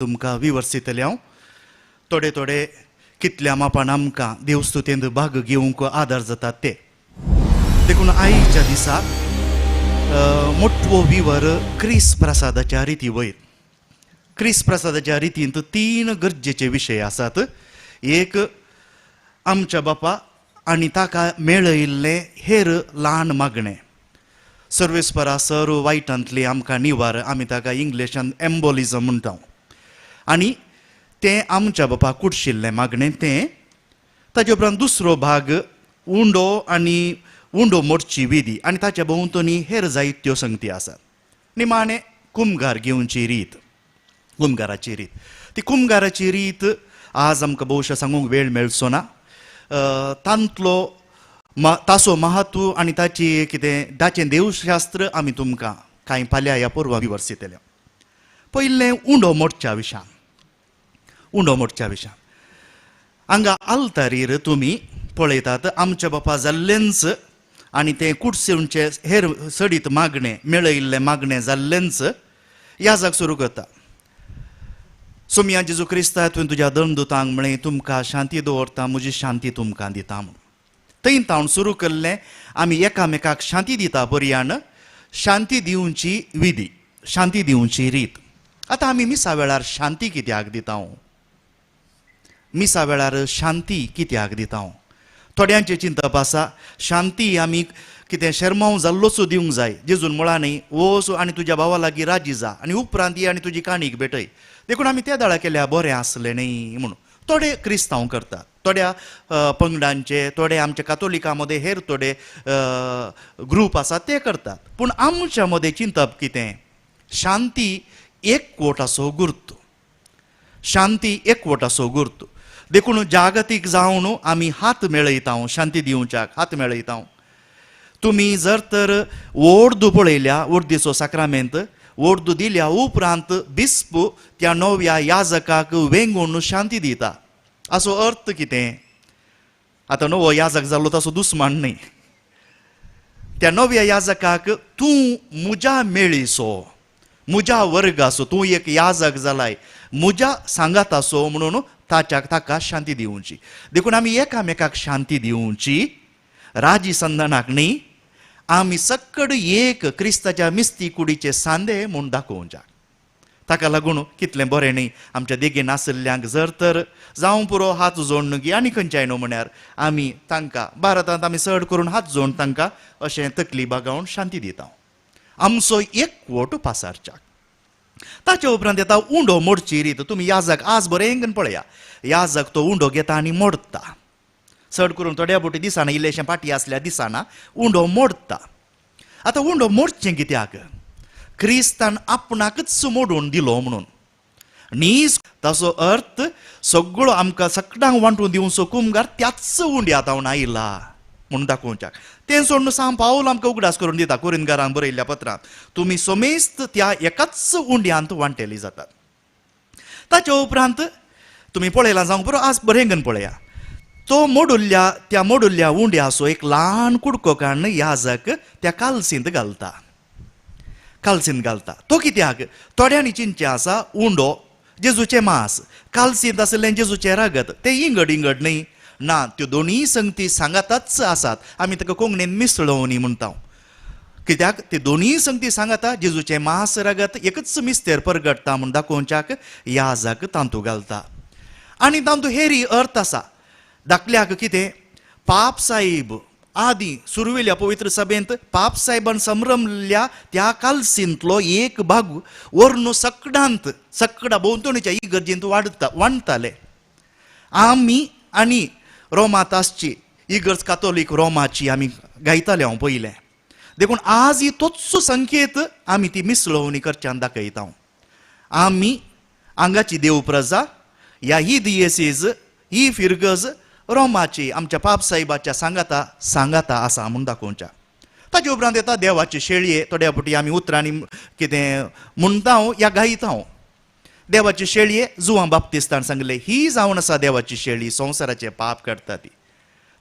तुमकां विवर्सितले हांव थोडे थोडे कितल्या मापान आमकां देवस्तुतेंत भाग घेवंक आदार जातात ते. देखून आयच्या दिसा मोटवो विवर क्रिस प्रसादाच्या रिती वयर. क्रिस प्रसादाच्या रितींत तीन गरजेचे विशय आसात. एक आमच्या बापा आनी ताका मेळयल्लें हेर ल्हान मागणें. सर्वेस्परा सर वायटांतली आमकां निवार, आमी ताका इंग्लिशान एम्बोलिजम म्हणटा. आनी तें आमच्या बापा कुडशिल्लें मागणें तें. ताजे उपरांत दुसरो भाग उंडो आनी उंडो मोडची विधी आनी ताच्या भोंवतणी हेर जायत्यो संगती आसात. निमाणें कुमगार घेवची रीत, कुमगाराची रीत. ती कुमगाराची रीत आज आमकां भोवशा सांगूंक वेळ मेळचो ना. तांतलो ताचो महत्व आनी ताची कितें ताचें देवशास्त्र आमी तुमकां कांय फाल्यां ह्या पूर्वा विवर्सितले. पयलें उंडो मोडच्या विशयान, उंडो मोडच्या विशयान हांगा आल्तारीर तुमी पळयतात आमच्या बापा जाल्लेंच आनी तें कुडसेवचे हेर सडीत मागणें मेळयल्लें मागणें जाल्लेंच याजाक सुरू करता. सोमया जेजू क्रिस्ता तुवें तुज्या दंदुतांक म्हळें तुमकां शांती दवरता, म्हजी शांती तुमकां दिता म्हूण. थंय तावन सुरू केल्लें आमी एकामेकाक शांती दिता पर्यान शांती दिवची विधी, शांती दिवची रीत. आतां आमी मिसा वेळार शांती कित्याक दिता? मिसा वेळार शांती कित्याक दिता? थोड्यांचें चिंतप आसा शांती आमी कितें शेरमांव जाल्लोच दिवंक जाय. जेजून म्हळां न्ही वच आनी तुज्या भावा लागीं राजी जा आनी उपरांत ये आनी तुजी काणीक भेटय. देखून आमी त्या दाळा केल्या बरें आसलें न्ही म्हणून थोडे क्रिस्तांव करतात, थोड्या पंगडांचे, थोडे आमच्या कातोलिकां मदें हेर थोडे ग्रूप आसात ते करतात. पूण आमच्या मदें चिंतप कितें, शांती एकवटाचो गुर्त, शांती एकवटाचो गुर्त. देखून जागतीक जावन आमी हात मेळयता, शांती दिवच्याक हात मेळयता. तुमी जर तर ओर्दू पळयल्या, ओर्दीचो साक्रामेंत, ओर्दू दिल्या उपरांत बिस्प त्या नव्या याजकाक वेंगून शांती दिता. असो अर्थ कितें, आतां नवो याजक जाल्लो ताचो दुस्मान न्ही. त्या नव्या याजकाक तूं म्हज्या मेळीचो, म्हज्या वर्गाचो, तूं एक याजक जालाय, म्हज्या सांगाताचो म्हणून ताच्या ताका शांती दिवची. देखून आमी एकामेकाक शांती दिवची, राजी संदानाक न्ही. आमी सक्कड एक क्रिस्ताच्या मिस्ती कुडीचे सांदे म्हूण दाखोवच्या. ताका लागून कितलें बरें न्ही आमच्या देगेन आशिल्ल्यांक जर तर जावं पुरो हात जोडून गी आनी खंयच्याय न्हू म्हण्यार आमी तांकां भारतांत आमी चड करून हात जोडून तांकां अशें तकली बागावन शांती दिता. आमचो एकवट पासारच्याक. ताचे उपरांत येता उंडो मोडची रीत. तुमी याजक आज बरें पळया, याजक तो उंडो घेता आनी मोडटा. चड करून थोड्या बोटी दिसाना, इल्लेशें पाटी आसल्यार दिसाना उंडो मोडटा. आतां उंडो मोडचें कित्याक, क्रिस्तान आपणाकच मोडून दिलो म्हणून न्हीस. ताचो अर्थ सगळो आमकां सगळ्यांक वांटून दिवचो कुमगार त्याच उंड्या तावन आयला म्हणून दाखोवच्याक. तें सोडून सांग पावल आमकां उगडास करून दिता कोरिंदकारांक बरयल्ल्या पत्रांत, तुमी समेस्त त्या एकाच उंड्यांत वांटेली जातात. ताच्या उपरांत तुमी पळयलां जावंक बरो आज बरें पळया, तो मोडुल्ल्या त्या मोडुल्ल्या उंड्याचो एक ल्हान कुडको काडून याजक त्या कालसींत घालता, कालसींत घालता. तो कित्याक, थोड्यांनी चिंतचें आसा उंडो जेजूचें मांस, कालसींत आशिल्लें जेजूचें रगत, तें इंगड इंगड न्ही ना, त्यो दोनूय संगती सांगाताच आसात. आमी ताका कोंकणीन मिसळोवनी म्हणटा. कित्याक ते दोनूय संगती सांगाता, जेजूचें मांस रगत एकच मिस्तेर परगटता म्हूण दाखोवच्याक याजक तांतू घालता. आनी तांतू हेरी अर्थ आसा. धाकल्याक कितें, पाप साहेब आदी सुरवेल्या पवित्र सभेंत पाप साहेबान संभ्रमल्या त्या कालसींतलो एक भाग व्हरून सकडांत सकडा भोंवतणीच्या इगर्जेंत वाडटा वांटताले. आमी आनी रोमांत आसची इगर्ज कातोलीक रोमाची आमी गायताले हांव पयलें. देखून आज ही तोच संकेत आमी ती मिसळोवणी करच्यान दाखयता. आमी हांगाची देव प्रजा ह्या ही दियेसीज ही फिरगज रोमाची आमच्या पाप साहेबाच्या सांगाता सांगाता आसा म्हूण दाखोवच्या. ताचे उपरांत येता देवाची शेळये. थोड्या फावटी आमी उतरांनी कितें म्हणटा या गायता. देवाची शेळये जुवां बाप्तिस्तान सांगलें ही जावन आसा देवाची शेळी, संवसाराचें पाप काडटा ती.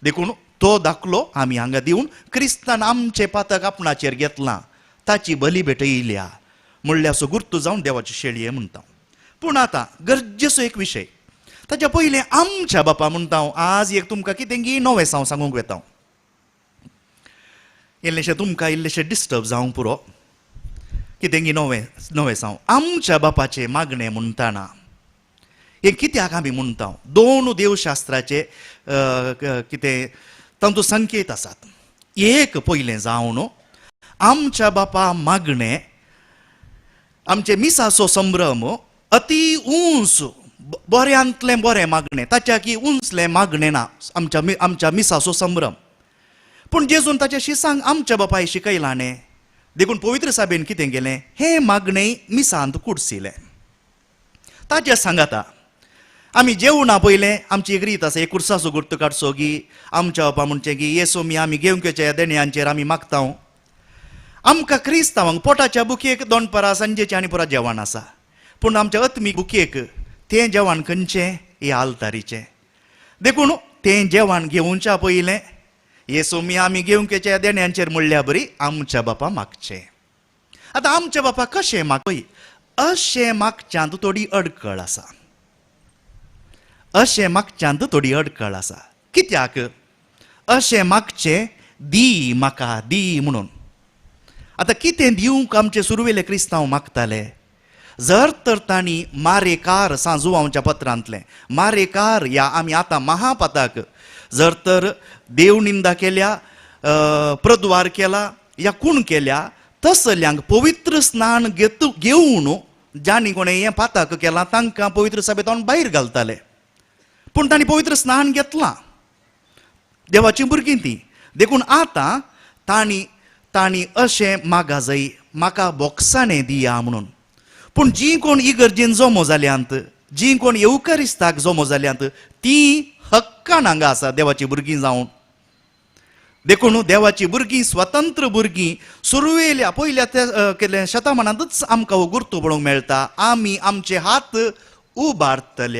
देखून तो दाखलो आमी हांगा दिवन क्रिस्तान आमचें पातक आपणाचेर घेतलां, ताची बली भेटयल्या म्हणल्यार असो गुर्तू जावन देवाची शेळये म्हणटा. पूण आतां गरजेचो एक विशय, ताच्या पयलें आमच्या बापा म्हणटा हांव आज एक तुमकां कितें गी नवें हांव सांगूंक वेता. इल्लेशें तुमकां इल्लेशें डिस्टर्ब जावंक पुरो, कितें गी नवें नवें हांव आमच्या बापाचें मागणें म्हणटाना हें कित्याक आमी म्हणटा? दोन देवशास्त्राचे कितें तांचो संकेत आसात. एक पयलें जावन आमच्या बापा मागणें आमचे मिसाचो संभ्रम अती उंच, बऱ्यांतलें बरें मागणें, ताच्या की उंचलें मागणें ना आमच्या आमच्या मिसाचो संभ्रम. पूण जेजून ताच्या शिसांक आमच्या बापाय शिकयलां न्ही, देखून पवित्र साबेन कितें केलें, हें मागणें मिसांत कुडसिलें. ताच्या सांगाता आमी जेवणा पयलें आमची एक रीत आसा, एक कुर्साचो गुर्त काडचो गी आमच्या बापा म्हणचें की येसो मी आमी घेवंक देण्यांचेर आमी मागता. आमकां क्रिस्तांवांक पोटाच्या बुकेक दोनपरां सांजेचें आनी पुरा जेवण आसा, पूण आमच्या आत्मीक बुकेक तें जेवण खंयचें, हें आल्तारीचें. देखून तें जेवण घेवच्या पयलें येसो मी आमी घेवंक देण्यांचेर म्हणल्या बरी आमच्या बापा मागचें. आतां आमच्या बापा कशें मागपय, अशें मागच्यांत थोडी अडकळ आसा, अशें मागच्यांत थोडी अडकळ आसा. कित्याक अशें मागचें, दी म्हाका दी म्हणून. आतां कितें दिवंक आमचे सुरवेले क्रिस्तांव मागताले? जर तर तांणी मारेकार सांजुवांच्या पत्रांतलें मारेकार ह्या आमी आतां महापाताक जर तर देव निंदा केल्या, प्रद्वार केला या खूण केल्या, तसल्यांक पवित्र स्नान घेत घेवन जांणी कोणें हें पाताक केलां तांकां पवित्र सभेंत भायर घालताले. पूण तांणी पवित्र स्नान घेतलां, देवाचीं भुरगीं तीं. देखून आतां तांणी तांणी अशें मागा जाय, म्हाका बोक्साणें दिया म्हणून. पूण जीं कोण इगर्जेन जमो जाल्यांत, जीं कोण येवकारिस्ताक जमो जाल्यांत, तीं हक्कान हांगा आसा देवाचीं भुरगीं जावन. देखून देवाचीं भुरगीं स्वतंत्र भुरगीं सुरवेल्या पयल्या त्या केल्या शतमानांतूच आमकां हो गुर्तो पळोवंक मेळटा. आमी आमचे हात उबारतले,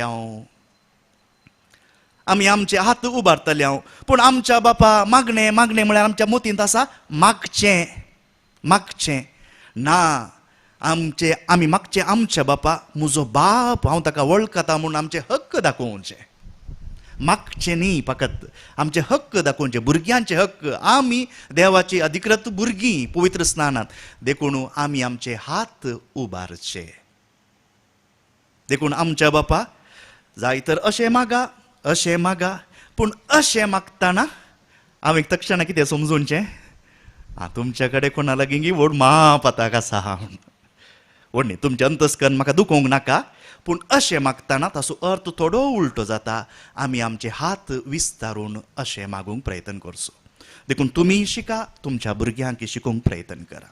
आमी आमचे हात उबारतले. पूण आमच्या बापा मागणें मागणें म्हळ्यार आमच्या मतींत आसा मागचें मागचें ना, आमचे आमी मागचें आमच्या बापा म्हजो बाप हांव ताका वळखता म्हूण आमचे हक्क दाखोवचे. मागचें न्ही फकत आमचे हक्क दाखोवचे, भुरग्यांचे हक्क. आमी देवाची अधिकृत भुरगीं पवित्र स्नानांत, देखून आमी आमचे हात उबारचे. देखून आमच्या बापा जाय तर अशें मागा अशें मागा, पूण अशें मागतना हांवें तक्षणा कितें समजूनचें, आं तुमच्या कडेन कोणा लागीं व्हड महापाताक आसा व्हड न्ही, तुमचें अंतस्करण म्हाका दुखोवंक नाका, पूण अशें मागतना ताचो अर्थ थोडो उलटो जाता. आमी आमचे हात विस्तारून अशें मागूंक प्रयत्न करचो. देखून तुमी शिका, तुमच्या भुरग्यांक शिकोवंक प्रयत्न करा.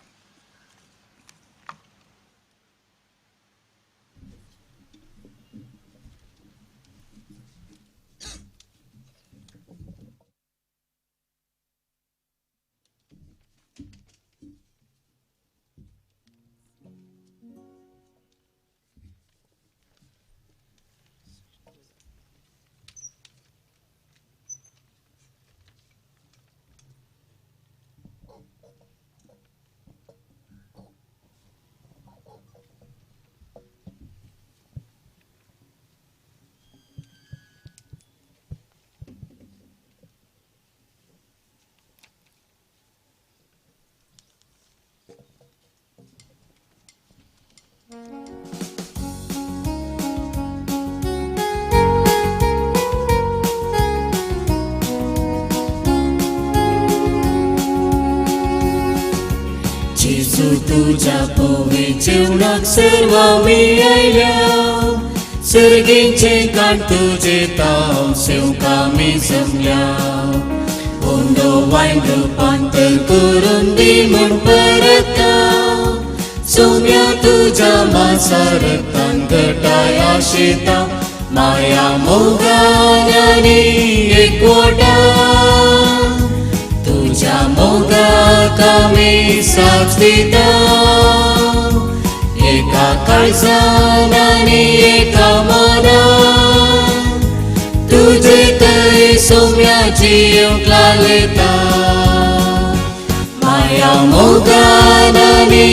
जेजू तुज्या पोवी जेवणाक सर्व मेळयल्या, सर्गींचे काण तुजे तांव सेवका मी जमल्या. ओंदो वायन रुपांतर करून दी म्हूण परता, सोम्या तुज्या मासारतान घटाय आशेता, माया मोगान आनी एकवटा तुज्या मोगाक आमी साक्ष दिता. एका काळजान आनी एका मनान तुजे थंय सोम्या जियोंक लालता, माया मोगान आनी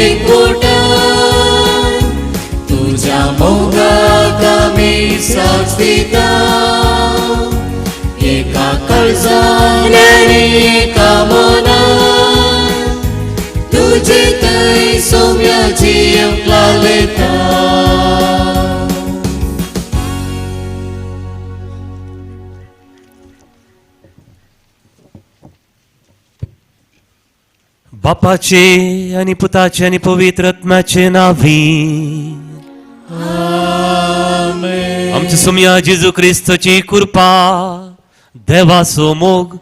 एकवटान तुज्या मोगाक दिता. एका काळजान आनी एका मनान तुजे थंय सोम्या जियेवंक लालयता. बापाचे आनी पुताचे आनी पवित्र आत्म्याचे नावी. आमच्या सोमया जेजू क्रिस्तची कृपा, देवाचो मोग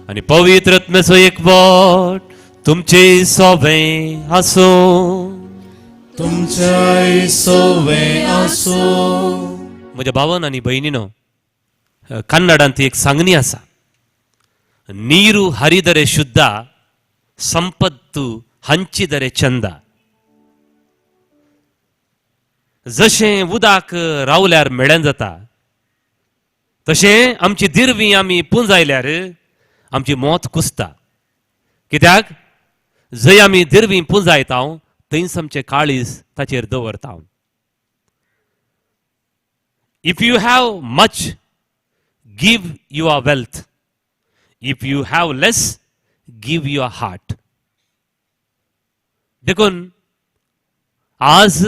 आनी पवित्र आत्म्याचो एकवट तुमचे सोबें आसूं. तुमच्याय सोवे आसूं. म्हज्या भावन आनी भयणीनो, कन्नडांत एक सांगणी आसा, नीरू हरिदरे शुद्धा संपत्तू हांची दरे चंदा. जशें उदक रावल्यार मेळ्यान जाता तशें आमची दिरवी आमी पुंजायल्यार आमची मौत कुसता. कित्याक जंय आमी दिरवी पुंजायता थंयच आमचें काळीज ताचेर दवरता. If you have much, give your wealth. If you have less, give your heart. देखून आज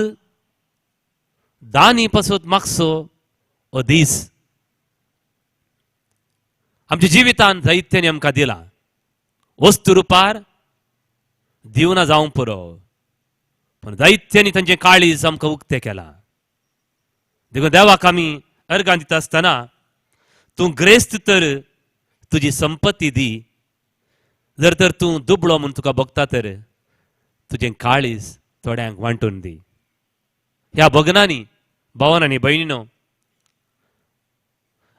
दानी पासत मागचो हो दीस. आमच्या जिवितान जायत्यांनी आमकां दिलां, वस्तू रुपार दिवना जावंक पुरो, पूण जायत्यांनी तांचें काळीज आमकां उक्तें केलां. देखून देवाक आमी अर्गां दिता आसतना तूं ग्रेस्त तर तुजी संपत्ती दी, जर तर तूं दुबळो म्हूण तुका भोगता तर तुजें काळीज थोड्यांक वांटून दी. ह्या भगनांनी भावन आनी भयणीनो,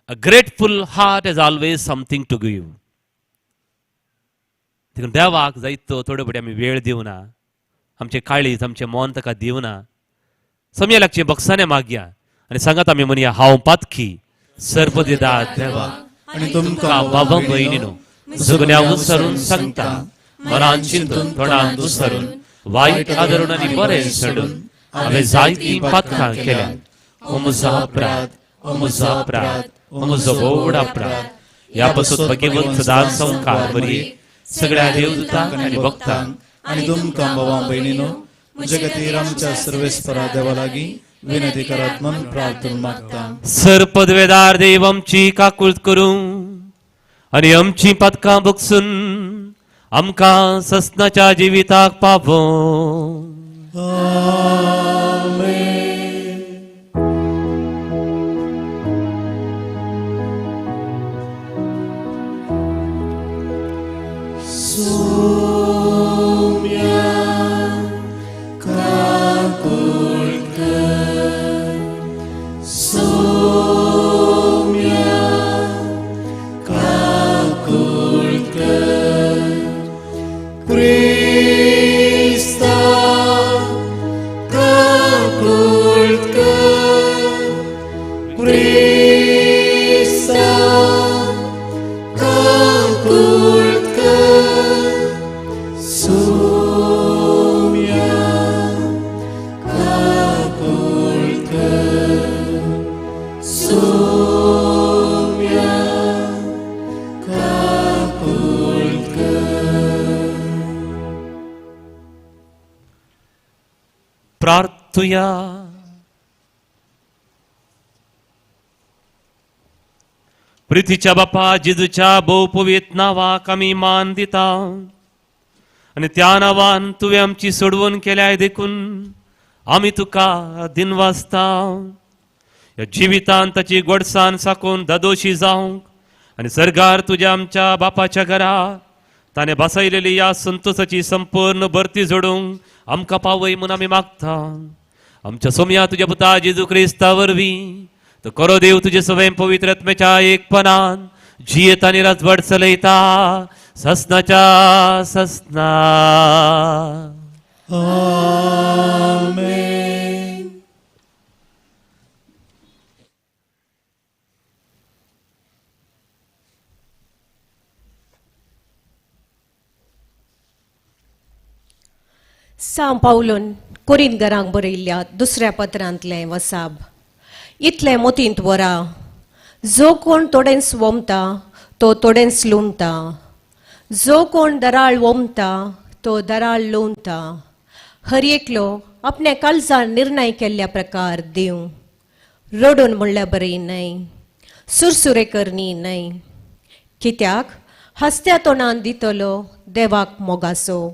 a grateful heart is always something to give. देखून देवाक जायतो थोडे फावटी आमी वेळ दिवना, आमचें काळीज आमचें मन ताका दिवना. समया लागचें बक्षाने मागया आनी सांगात आमी म्हणया, हांव पातकी सर्वदिदा देवा आनी तुमकां बाबा भयणीनो सगळ्या उसरून सांगता, मनान चिंतून तोंडान दुसरून वायट आदरून आनी बरें सोडून हांवें जायतीं पातकां केल्यात. ओ म्हजो अपराध, ओ म्हजो अपराध, ओ म्हजो व्हड अपराध. ह्या पासत भगवंत सदांच संवकार बरी सगळ्या देवदूतांक आनी भक्तांक आनी तुमकां भावा भयणीनो म्हजे खातीर आमच्या सर्वेस्परा देवा लागीं विनंती करात म्हूण प्रार्थना मागता. सर्पदवेदार देव आमची काकूळत करूं आनी आमची पातकां बगसून आमकां ससनाच्या जिविताक पावों. क्रिस्ता काकूळत कर, क्रिस्ता काकूळत कर, सोम्या काकूळत कर, सोम्या काकूळत कर. प्रार्थुया. प्रितीच्या बापा जेजूच्या भोव पवित्र नांवाक आमी मान दिता आनी त्या नांवान तुवें आमची सोडवण केल्याय देखून आमी तुका दिनवासता. ह्या जिवितान ताची गोडसान साकून दादोशी जावंक आनी सर्गार तुज्या आमच्या बापाच्या घरा ताणें बसयलेली ह्या संतोसाची संपूर्ण भरती जोडूंक आमकां पावय म्हूण आमी मागता. आमच्या सोमया तुज्या पुता जेजू क्रिस्ता वरवीं तो करो देव तुजे सवय पवित्र आत्म्याच्या एकपणान जियेत आनी राजवट चलयता ससनाच्या ससना. आमेन. सांव पावलून कोरिंत घरांक बरयल्ल्या दुसऱ्या पत्रांतलें वसाब. इतलें मोतींत वरा जो कोण थोडेंच वोमता तो थोडेंच लुमता, जो कोण दराळ वोमता तो दराळ लुमता. हर एकलो आपल्या काळजान निर्णय केल्ल्या प्रकार दिवं, रडून म्हणल्यार बरी न्हय, सुरसुरे करणी न्हय, कित्याक हसत्या तोंडान दितलो देवाक मोगासो.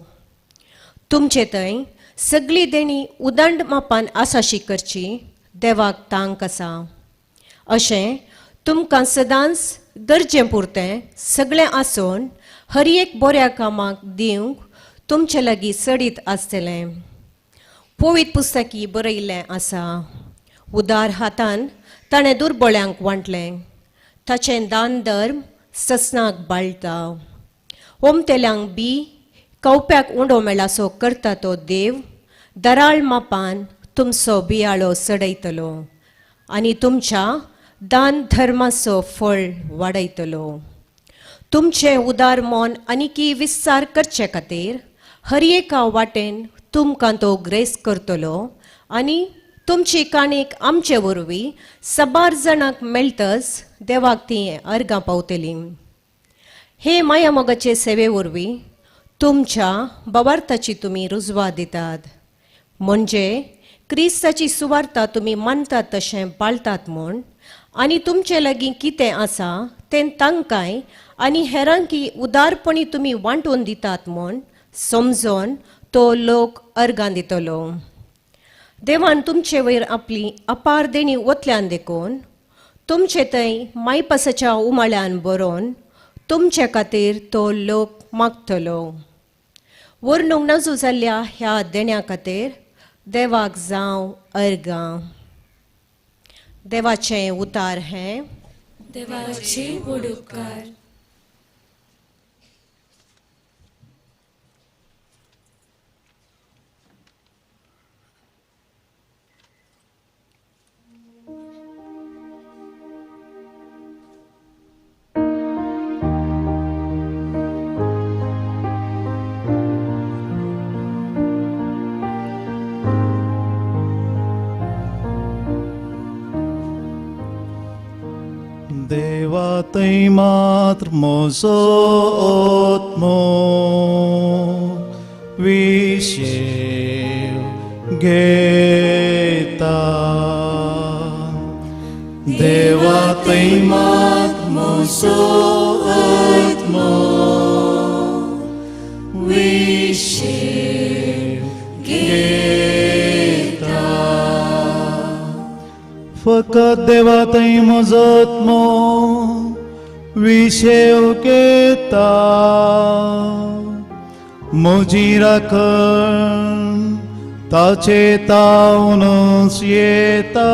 तुमचे थंय सगळी देणी उदंड मापान आसाशी करची देवाक तांक आसा. अशें तुमकां सदांच गरजे पुरतें सगळें आसून हर एक बऱ्या कामाक दिवंक तुमचे लागीं चडीत आसतलें. पवित्र पुस्तकी बरयिल्लें आसा, उदार हातान ताणें दुर्बळ्यांक वांटलें, ताचें दान धर्म ससनाक बाळटा. ओमतेल्यांक बी कवप्याक उंडो मेळासो करता तो देव दराळ मापान तुमचो बियाळो चडयतलो आनी तुमच्या दान धर्माचो फळ वाडयतलो. तुमचें उदार मन आनीकी विस्तार करचे खातीर हर एका वाटेन तुमकां तो ग्रेस करतलो आनी तुमची काणीक आमचे वरवीं साबार जाणांक मेळटच देवाक ती अर्गां पावतली. हे माया मोगाचे सेवे वरवीं तुमच्या बवार्थाची तुमी रुजवा दितात, म्हणजे क्रिस्ताची सुवार्ता तुमी मानतात तशें पाळतात म्हूण, आनी तुमचे लागीं कितें आसा तें तांकांय आनी हेरांकी उदारपणी तुमी वांटून दितात म्हूण समजोन तो लोक अर्गां दितलो. देवान तुमचे वयर आपली अपार देणी ओतल्यान देखून तुमचे थंय मायपासाच्या उमाळ्यान बरोवन तुमचे खातीर तो लोक मागतलो. वर्णूंक नाजू जाल्ल्या ह्या देण्या खातीर देवाक जावं अर्गां. देवाचें उतार हें. देवाचे व्हड उपकार. देवा थंय मात्र म्हजो आत्मो विशेव घेता. देवा थंय मात्र म्हजो आत्मो विशेव घेता. फकत देवा थंय म्हजो आत्मो विशेव घेता. म्हजी राखण ताचे तावनूच येता.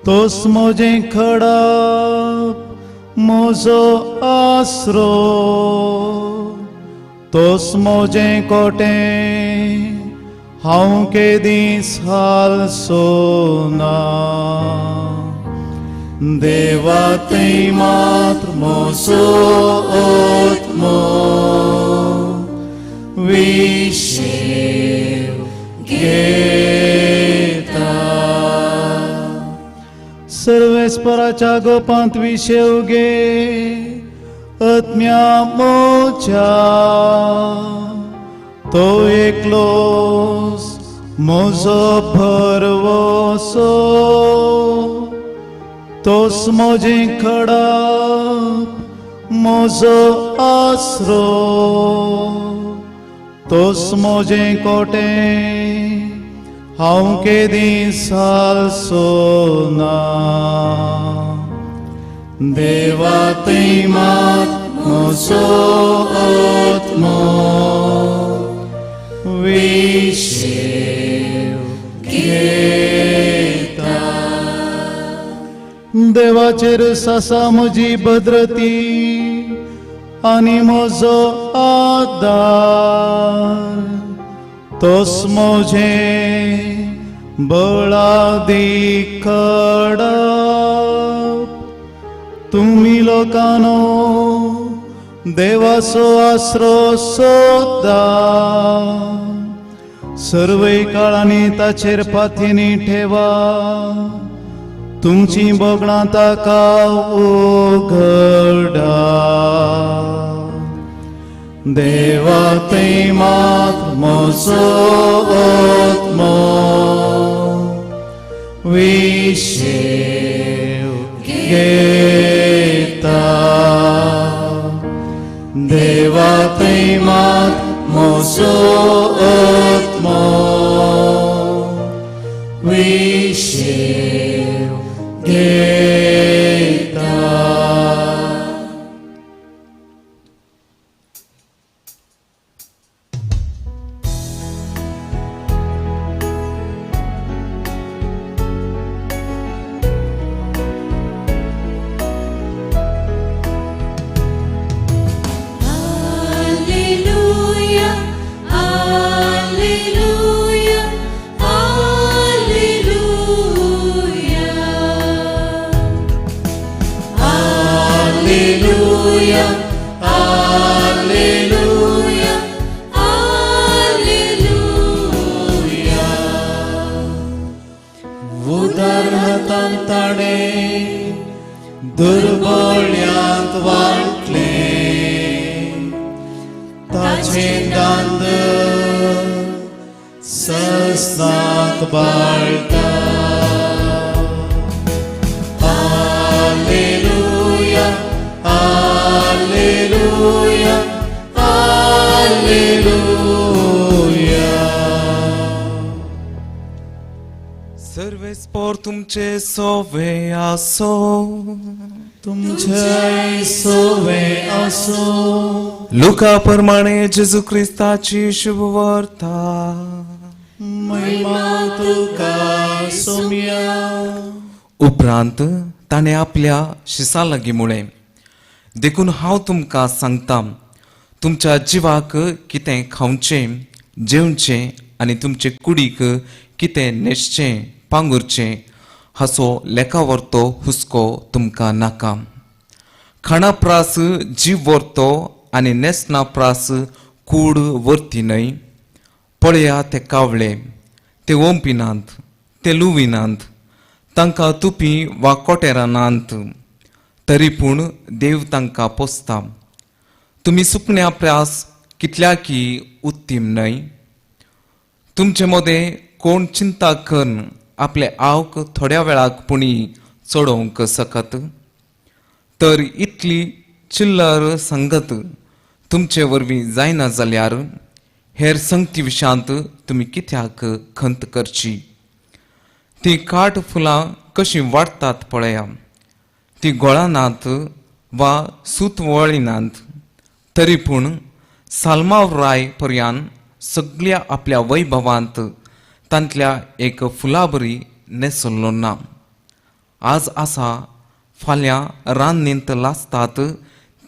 तोच म्हजें खडप म्हजो आसरो, तोच म्हजें कोटें हांव केदींच हालसो ना. देवा थंय मात्र म्हजो आत्मो विशेव घेता. सर्वेस्पराच्या गोपांत विशेव घे आत्म्या म्हज्या, तो एकलोच म्हजो भरवसो, तोच म्हजें खडप म्हजो आसरो, तोच म्हजें कोटें हांव केदींच हालसो ना. देवा थंय मात म्हजो आत्मो विशेव घेता. देवाचेर सासा म्हजी भद्रती आनी म्हजो आदार, तोच म्हजें बळादीक खडप. तुमी लोकांनो देवाचो आसरो सोदा, सर्वय काळांनी ताचेर पाथीनी ठेवा. तुमची भोगणां ताका उगडा. देवा थंय मात म्हजो आत्मो विशेव घेता. देवा थंय मात म्हजो आत्मो विशेव घेता. Alleluia, Alleluia, Alleluia. Alleluia, Alleluia, Alleluia. उदारतान ताणें दुर्बोळ्यांत वांटलें, ताचें दांत ससनाक बाळटा. Alleluia, Alleluia, Alleluia. सर्वेस्पोर तुमचे सोवे आसो. तुमचे सोवे आसो. लुका प्रमाणे जेजू क्रिस्ताची शुभ वार्ता. महिमा तुका सोम्या. उपरांत ताणें आपल्या शिसा लागीं म्हळें, देखून हांव तुमकां सांगता, तुमच्या जिवाक कितें खावचें जेवचें आनी तुमचे कुडीक कितें न्हेसचें पांगुरचें हाचो लेखावरतो हुस्को तुमकां नाका. खाणा प्रास जीव व्हरतो आनी न्हेसणा प्रास कूड व्हरती न्हय. पळया ते कावळे, ते ओंपिनात, ते लुविनात, तांकां तुपी वा कोटेरां नात, तरी पूण देव तांकां पोसता. तुमी सुकण्या प्रास कितल्याकी उत्तीम न्हय? तुमचे मदें कोण चिंता करून आपले आवक थोड्या वेळाक पुणी चडोवंक शकत? तर इतली चिल्लर संगत तुमचे वरवीं जायना जाल्यार हेर संगती विशांत तुमी कित्याक खंत करची? ती काट फुलां कशीं वाडटात पळया, ती गोळानात वा सूत वळिनात, तरी पूण साल्माव राय पर्यान सगळ्या आपल्या वैभवांत तांतल्या एक फुलाबरी न्हेसल्लो ना. आज आसा फाल्यां रान्नींत लासतात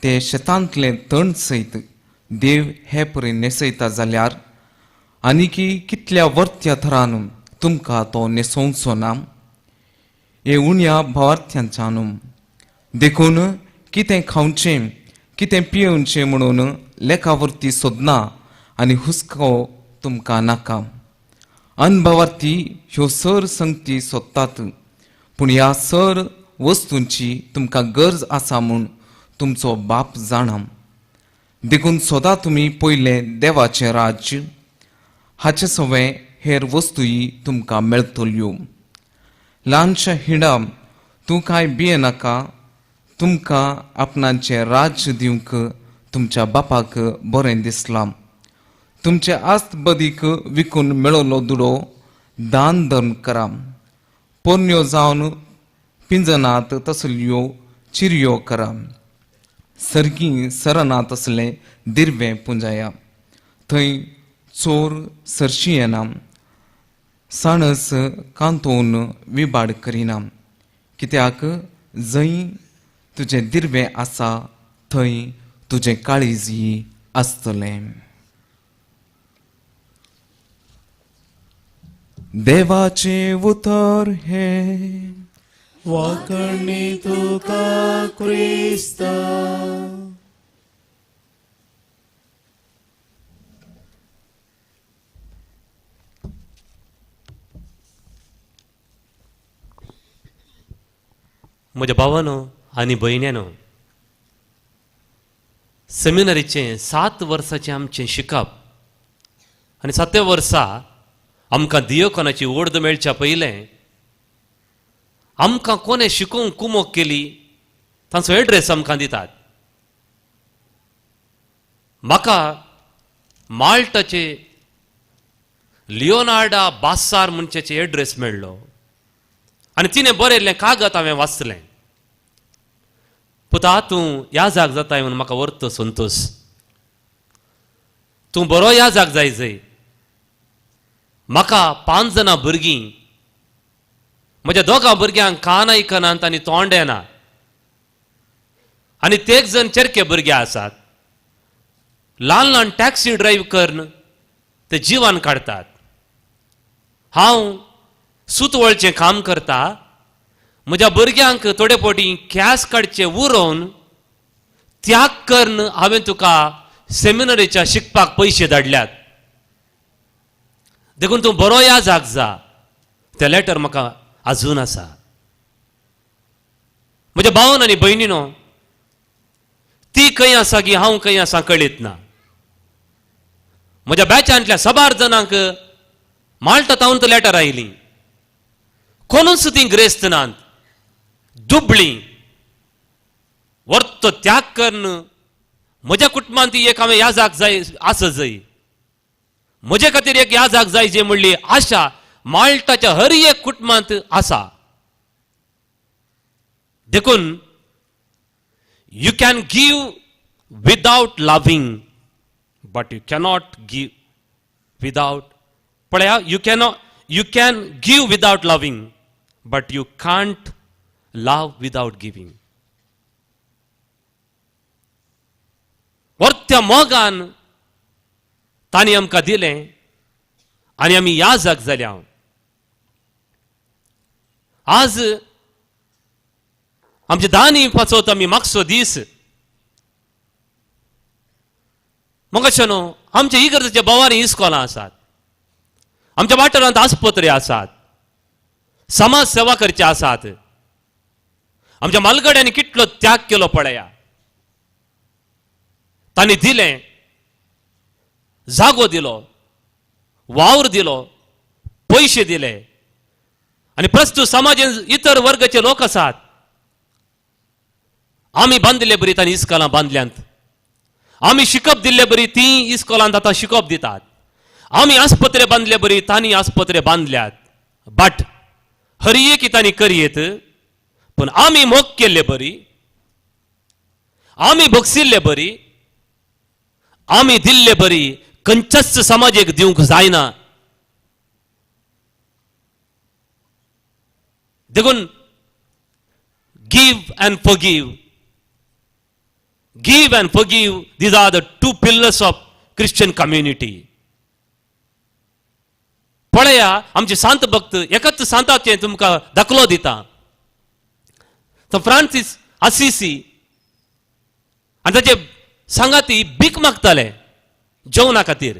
ते शेतांतलें तण सयत देव हे परी न्हेसयता जाल्यार आनीकी कितल्या वर्त्या थरान तुमकां तो न्हेसोवचो ना? हे उण्या भावार्थ्यांच्या न्हू. देखून कितें खावचें कितें पियेवचें म्हणून लेखावरती सोदना आनी हुस्को तुमकां नाका. अनभावार्थी ह्यो सर संगती सोदतात, पूण ह्या सर वस्तूंची तुमकां गरज आसा म्हूण तुमचो बाप जाणा. देखून सदां तुमी पयलें देवाचें राज्य, हाचे सवें हेर वस्तूय तुमकां मेळटल्यो. ल्हानशा हिंडा, तूं कांय भियेनाका, तुमकां आपणाचें राज्य दिवंक तुमच्या बापाक बरें दिसलां. तुमचे आस्त बदीक विकून मेळिल्लो दुडो दान धर्म करा. पोरण्यो जावन पिंजनात तसल्यो चिरयो करा. सर्गी सरना तसलें दिर्वें पुंजाया, थंय चोर सरशी येना, साणस कांतोवन विबाड करिना. कित्याक जंय तुजें दिर्वें आसा थंय तुजें काळीजय आसतलें. देवाचें उतर हें. वाकणी तुका क्रिस्ता. म्हज्या भावानो आनी भयण्यानो, सेमिनरीचें 7 वर्साचें आमचें शिकप आनी 7 वर्सा आमकां दियोकोनाची ओर्द मेळच्या पयलें आमकां कोणें शिकोवंक कुमोक केली तांचो एड्रेस आमकां दितात. म्हाका माल्टाचे लियोनार्डा बासार म्हणचेचे एड्रेस मेळ्ळो आनी तिणें बरयल्लें कागद हांवें वाचलें. पुता, तूं ह्या जाग जाताय म्हणून म्हाका वर्त संतोश, तूं बरो ह्या जाग जाय जय. म्हाका 5 जाणां भुरगीं, म्हज्या 2 भुरग्यांक कान आयकनात आनी तोंड येना आनी तेग जण चेरके भुरगे आसात. ल्हान ल्हान टॅक्सी ड्रायव्ह करून ते जिवन काडटात. हांव सूत वळचें काम करता. म्हज्या भुरग्यांक थोडे फावटी कॅश काडचे उरोवन त्याग करून हांवें तुका सेमिनरीच्या शिकपाक पयशे धाडल्यात, देखून तूं बरो या जाग जा. तें लेटर म्हाका आजून आसा. म्हज्या भावन आनी भयणीनो, ती खंय आसा की हांव खंय आसा कळीत ना. म्हज्या बॅचांतल्या साबार जाणांक माल्टा तावन लेटर आयली. कोणूच ती ग्रेस्त नात, दुबळी वर्त त्याग करून म्हज्या कुटुंबांत ती एक हांवें याजाक जाय आसा जाय, म्हजे खातीर एक याजाक जाय जे म्हणली आशा माल्टाच्या हर एक कुटुंबांत आसा. देखून you can give without loving, but you cannot give without, पळया, you can give without loving, but you can't love without giving. वर्त्या मोगान तांणी आमकां दिलें आनी आमी याजक जाल्या. आज आमचे दानी पाचवत आमी मागचो दीस मगाशे न्हू आमच्या इगर्जेच्या भावांनी इस्कोलां आसात, आमच्या वाठारांत आस्पत्रे आसात, समाज सेवा करचे आसात. आमच्या मालगड्यांनी कितलो त्याग केलो पळया. तांणी दिलें, जागो दिलो, वावर दिलो, पयशे दिले आनी प्रस्तुत समाजांत इतर वर्गाचे लोक आसात. आमी बांदिल्ले बरी तांणी इस्कोलां बांदल्यांत, आमी शिकप दिल्ले बरी ती इस्कोलांत आतां शिकप दितात, आमी आस्पत्रे बांदले बरी तांणी आस्पत्रे बांदल्यात. बट हर एक तांणी करयेत, पूण आमी मोग केल्ले बरी, आमी भोगसिल्ले बरी, आमी दिल्ले बरी खंयच्याच समाजेक दिवंक जायना. देखून give and forgive, give and forgive, these are the 2 pillars of Christian community. पळया आमचे सांत भक्त एकाच सांताचें तुमकां दाखलो दिता. तो फ्रांसीस आसिसी आनी ताचे सांगाती भीक मागताले जेवणा खातीर.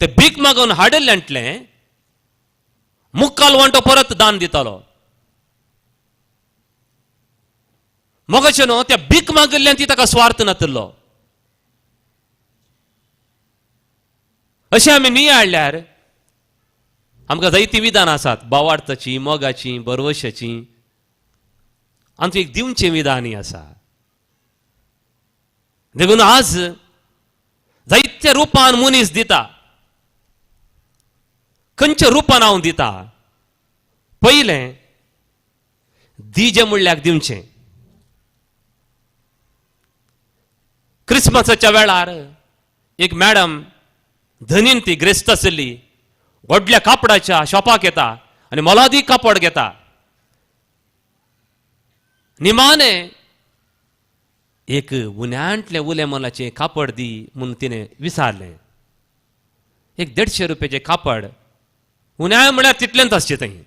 ते भीक मागून हाडिल्ल्यांतलें मुक्काल वांटो परत दान दितालो. मगाशे न्हू त्या भीक मागिल्ल्यान ती ताका स्वार्थ नातिल्लो. अशें आमी नियाळल्यार आमकां जायतीं विधानां आसात, भावार्थाची, मोगाची, बरवशाची. आमचें एक दिवचें विधानय आसा. देखून आज जायत्या रुपान मनीस दिता. खंयच्या रुपान हांव दिता? पयलें दिजें म्हणल्यार दिवचें. क्रिसमसाच्या वेळार एक मॅडम धनीन ती ग्रेस्त आशिल्ली, व्हडल्या कापडाच्या शॉपाक येता आनी मोलादीक कापड घेता. निमाणे एक उन्यांतलें उलें मोलाचें कापड दी म्हूण तिणें विचारलें. एक 150 रुपयाचें कापड, उन्या म्हळ्यार तितलेंच आसचें थंय.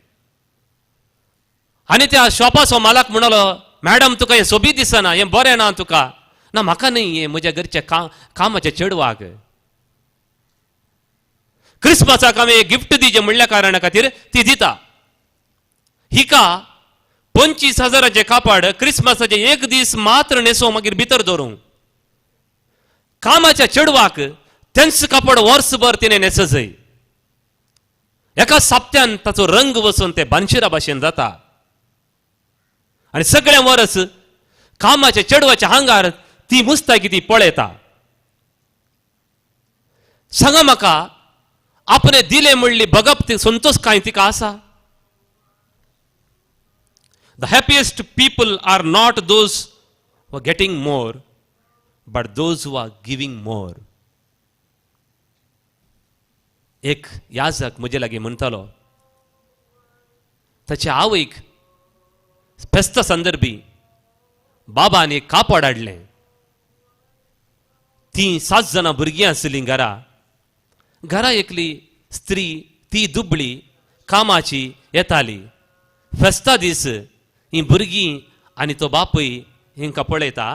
आनी त्या शॉपाचो मालक म्हणलो, मॅडम तुका हें सोबीत दिसना, हें बरें ना तुका. ना म्हाका न्ही, हें म्हज्या घरच्या कामाच्या चेडवाक. क्रिसमसाक हांवें गिफ्ट दिचें म्हणल्या कारणा खातीर ती दिता. हिका 25,000 कापड क्रिसमसाचे एक दीस मात्र न्हेसो मागीर भितर दवरूं. कामाच्या चेडवाक तेंच कापड वर्सभर तिणें न्हेसजय. एका साप्त्यान ताचो रंग वचून ते बानशिरा भाशेन जाता. आनी सगळें वर्स कामाच्या चेडवाच्या हांगार ती मुस्तायकी ती पळयता. सांगा म्हाका, आपणे दिले म्हणली भगप ती संतोष कांय तिका आसा? The happiest people are not those who are getting more, but those who are giving more. एक याजक म्हजे लागीं म्हणटालो, ताचे आवयक फेस्ता संदर्भी बाबान एक कापड हाडलें. तीं 7 जाणां भुरगीं आसलीं घरा. घरा एकली स्त्री ती दुबळी कामाची येताली. फेस्ता दीस ही भुरगीं आनी तो बापूय हेंकां पळयता.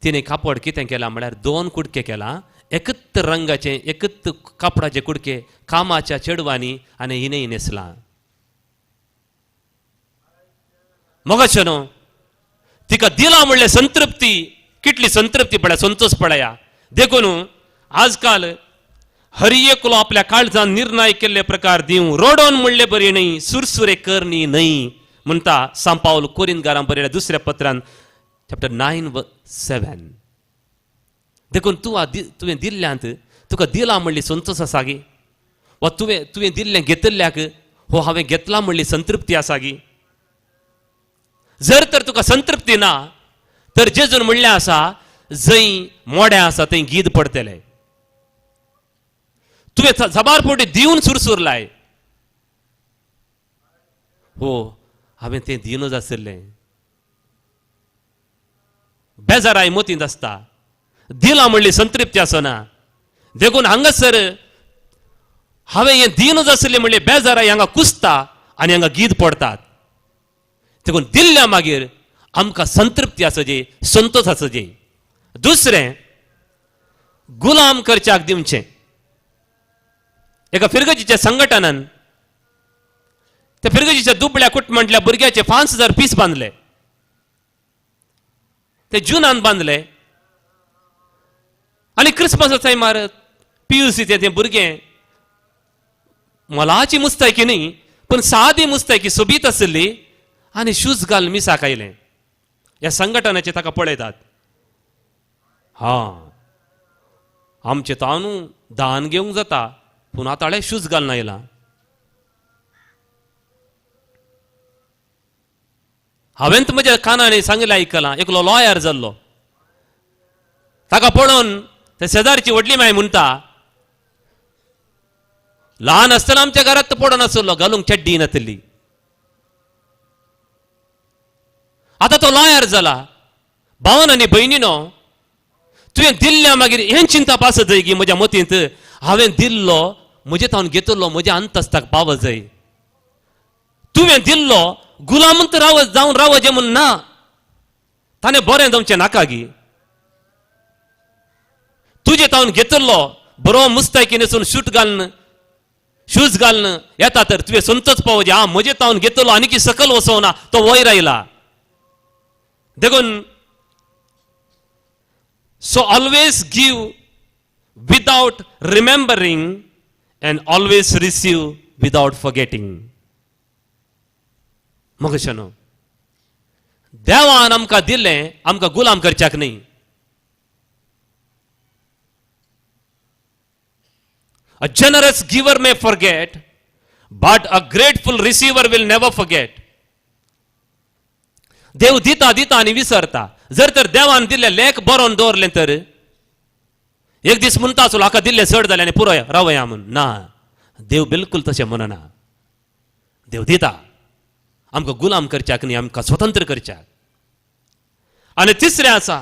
तिणें कापड कितें केलां म्हळ्यार 2 कुडके केलां, एकच रंगाचे एकच कापडाचे कुडके कामाच्या चेडवांनी आनी हिणें न्हेसलां. मोगाचें न्हू, तिका दिलां म्हणल्यार संतृप्ती, कितली संतृप्ती पळया, संतोष पळया. देखून आजकाल हर एकलो आपल्या काळजान निर्णय केल्ले प्रकार दिवं, रोडोन म्हणले बरी न्हय, सुरसुरे करणी न्हय म्हणटा सांत पावल कोरिंतकारां बरयल्या दुसऱ्या पत्रान चॅप्टर 9:7. देखून तूं तुवें दिल्ल्यांत तुका दिलां म्हणली संतोष आसा गी, वा तुवें दिल्लें घेतिल्ल्याक हो हांवें घेतलां म्हणली संतृप्ती आसा गी? जर तर तुका संतृप्ती ना तर जेजून म्हणलें आसा, जंय मोड्या आसा थंय गीद पडटले. तुवें जबार पोटी दिवन सुरसुरलाय, हो हांवें तें दिनूच आशिल्लें. बेजाराय मतींत आसता, दिलां म्हणली संतृप्ती आसना. देखून हांगासर हांवें हें दिनूच आशिल्लें म्हणलें बेजाराय हांगा कुसता आनी हांगा गीद पडटात. देखून दिल्ल्या मागीर आमकां संतृप्ती आसची, संतोष आसची. दुसरें, गुलाम करच्याक दिवचें. एका फिरगजीच्या संघटनान त्या फिरगजीच्या दुबळ्या कुटुंबांतल्या भुरग्याचे 5,000 पीस बांदले. ते जुनान बांदले आनी क्रिसमसा टायमार PUC ते भुरगें मोलाची मुस्तायकी न्ही पूण सादी मुस्तायकी सोबीत आशिल्ली आनी शूज घालून मिसाक आयलें. ह्या संघटनाचे ताका पळयतात, हा आमचे तानू दान घेवंक जाता पूण आतां शूज घालून आयला. हांवें म्हज्या कानांनी सांगलें आयकलां, एकलो लॉयर जाल्लो, ताका पळोवन ते शेजारची व्हडली माय म्हणटा, ल्हान आसतना आमच्या घरांत तो पडोन आसलो, घालूंक चड्डी नासली. आतां तो लॉयर जाला. भावन आनी भयणीनो, तुवें दिल्ल्या मागीर हें चिंतप आसत जाय की म्हज्या मतींत हांवें दिल्लो म्हजे तावन घेतलो म्हज्या अंतस्ताक पावत जाय. तुवें दिल्लो गुलामंत राव जावन रावचें म्हूण ना, ताणें बरें जावचें नाका गी. तुजे तावन घेतलो बरो मुस्तायकी न्हेसून शूट घालून शूज घालून येता तर तुवें संतोष पावचे, हा म्हजे तावन घेतलो आनीक सकल वचोना तो वयर आयला. देखून so always give without remembering and always receive without forgetting. मग अशें न्हू, देवान आमकां दिल्लें आमकां गुलाम करच्याक न्ही. A generous giver may forget, but a grateful receiver will never forget. देव दिता दिता आनी विसरता. जर तर देवान दिल्ले लेख बरोवन दवरलें तर एक दीस म्हणटा आसलो हाका दिल्लें चड जालें आनी पुरो रावया म्हूण. ना, देव बिलकुल तशें म्हणना. देव दिता आमकां गुलाम करच्याक न्ही, आमकां स्वतंत्र करच्याक. आनी तिसरें आसा,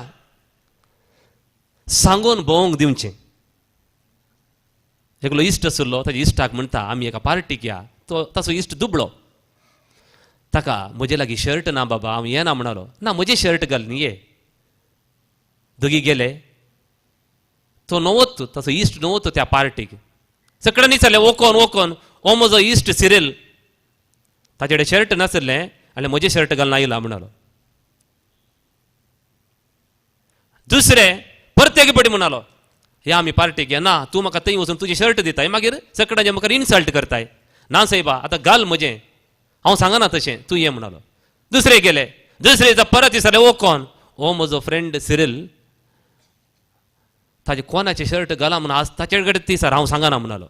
सांगून भोवंक दिवचें. एकलो इश्ट आशिल्लो, ताच्या इश्टाक म्हणटा आमी एका पार्टीक या. तो ताचो इश्ट दुबळो, ताका म्हजे लागीं शर्ट ना बाबा, हांव येना म्हणालो. ना म्हजें शर्ट घाल न्ही ये. दोगी गेले, तो नवोत ताचो इश्ट नवोत त्या पार्टीक. सगळ्यांनी विचारलें ओकोन ओकोन हो म्हजो इश्ट सिरिल, ताचे कडेन शर्ट नाशिल्लें आनी म्हजें शर्ट घालून आयला म्हणालो. दुसरे परते पटी म्हणालो, या आमी पार्टीक या ना, तूं म्हाका थंय वचून तुजें शर्ट दिताय, मागीर सकडांचे मुखार इन्सल्ट करताय. ना सायबा, आतां घाल म्हजें, हांव सांगना तशें, तूं ये म्हणालो. दुसरे गेले, दुसरे दिसा परत दिसले, ओ कोण? ओ म्हजो फ्रेंड सिरील, ताजे कोणाचें शर्ट घाला म्हणून आज ताचे कडेन ती सर हांव सांगना म्हणालो.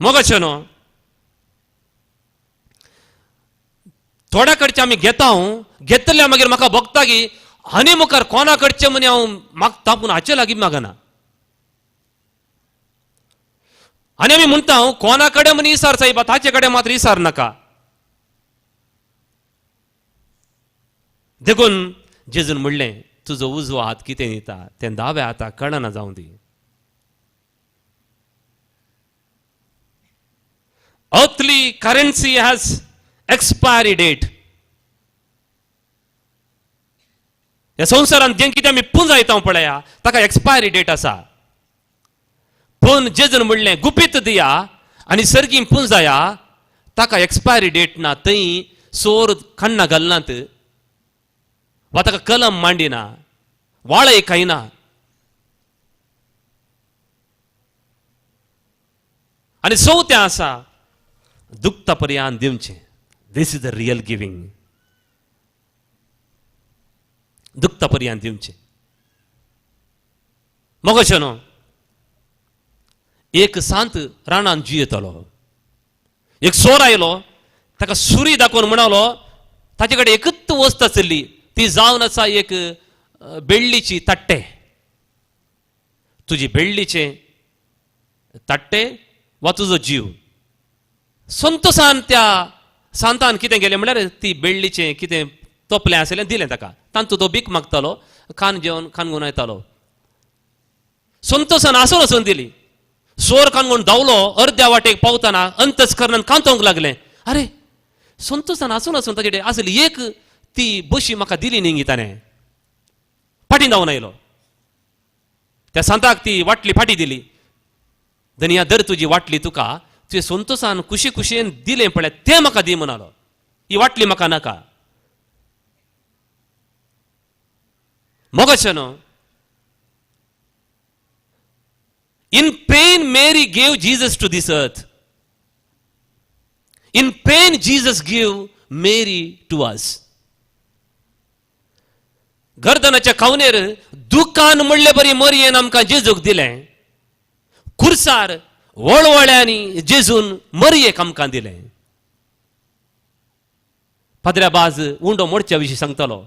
मोगाचें न्हू, थोड्या कडचे आमी घेता, घेतल्या मागीर म्हाका भोगता की आनी मुखार कोणा कडचें म्हण हांव मागता, पूण हाचे लागीं मागना. आनी आमी म्हणटा हांव कोणा कडेन म्हण इसार सायबा, ताचे कडेन मात्र इसार नाका. देखून जेजून म्हणलें, तुजो उजवो हात कितें दिता तें दाव्या हाताक कळना जावं दी. Earthly currency has expiry date. ह्या संवसारांत जें कितें आमी पुंजायता पळया ताका एक्सपायरी डेट आसा. पूण जेजून म्हणलें गुपीत दिया आनी सर्गीं पुंजाया, ताका एक्सपायरी डेट ना. थंय चोर कण्णां घालनात वा ताका कलम मांडिना, वाळय खायना. आनी चवथें आसा दुखता पर्यंत दिवचें. This is the real giving. दुखता पर्यंत दिवचें. मगो न्हू, एक सांत रानान जियेतालो. एक चोर आयलो, ताका सुरी दाखोवन म्हणालो, ताचे कडेन एकूच वस्त आशिल्ली, ती जावन आसा एक बेळ्ळीची ताट्टे. तुजी बेळ्ळीचे ताट्टे वा तुजो जीव. संतोसान त्या सांतान कितें केलें म्हणल्यार ती बेळ्ळीचें कितें तोपलें आशिल्लें दिलें ताका. तांतू तो भीक मागतालो, खान जेवन खान घेवन येतालो. संतोसान आसून वचून दिली. चोर कानगून धांवलो, अर्द्या वाटेक पावतना अंतस्करणान कांतोवंक लागलें, अरे संतोसान आसून आसून ताचे कडेन आसली एक ती बशी म्हाका दिली न्ही ताणें. फाटीं धांवन आयलो, त्या सांताक ती वाटली फाटी दिली. धनया दर तुजी वाटली तुका, तुवें संतोसान खुशी खुशयेन दिलें पळय तें म्हाका दी म्हणालो, ही वाटली म्हाका नाका. मोगाचें न्हू, In pain, Mary gave Jesus to this earth. In pain, Jesus gave Mary to us. गर्दनाच्या खावनेर दुकान म्हणले बरी मरियेन आमकां जेजूक दिलें. खुर्सार वळवळ्यांनी जेजून मरियेक आमकां दिलें. पाद्र्या बाज उंडो मोडच्या विशीं सांगतालो,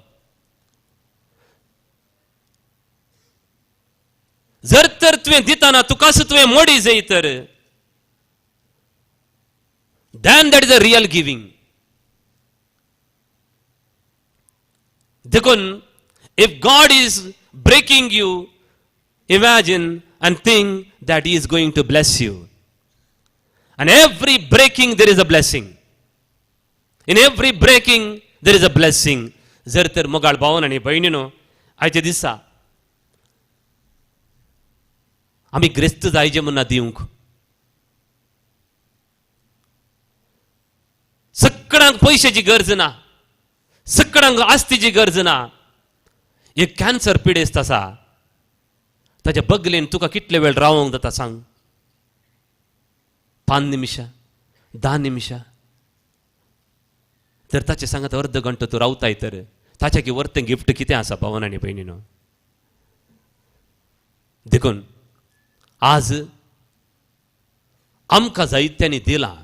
जर तर तुवें दितना तुकाच तुवें मोडी जाय तर then that is a real giving. देखून if God is breaking you, imagine and think that he is going to bless you. And every breaking there is a blessing. In every breaking there is a blessing. जर तर मोगाळ भावन आनी भयणीनो, आयच्या दिसा आमी ग्रेस्त जायचे म्हणना दिवंक. सगळ्यांक पयशाची गरज ना, सगळ्यांक आस्तीची गरज ना. एक कॅन्सर पिडेस्त आसा, ताच्या बगलेन तुका कितले वेळ रावंक जाता सांग? 5 निमिशां, 10 निमिशां. तर ताचे सांगात अर्द घंटो तूं रावताय तर ताच्या की वर्तें गिफ्ट कितें आसा भावन आनी भयणीनो. देखून आज आमकां जायत्यांनी दिलां,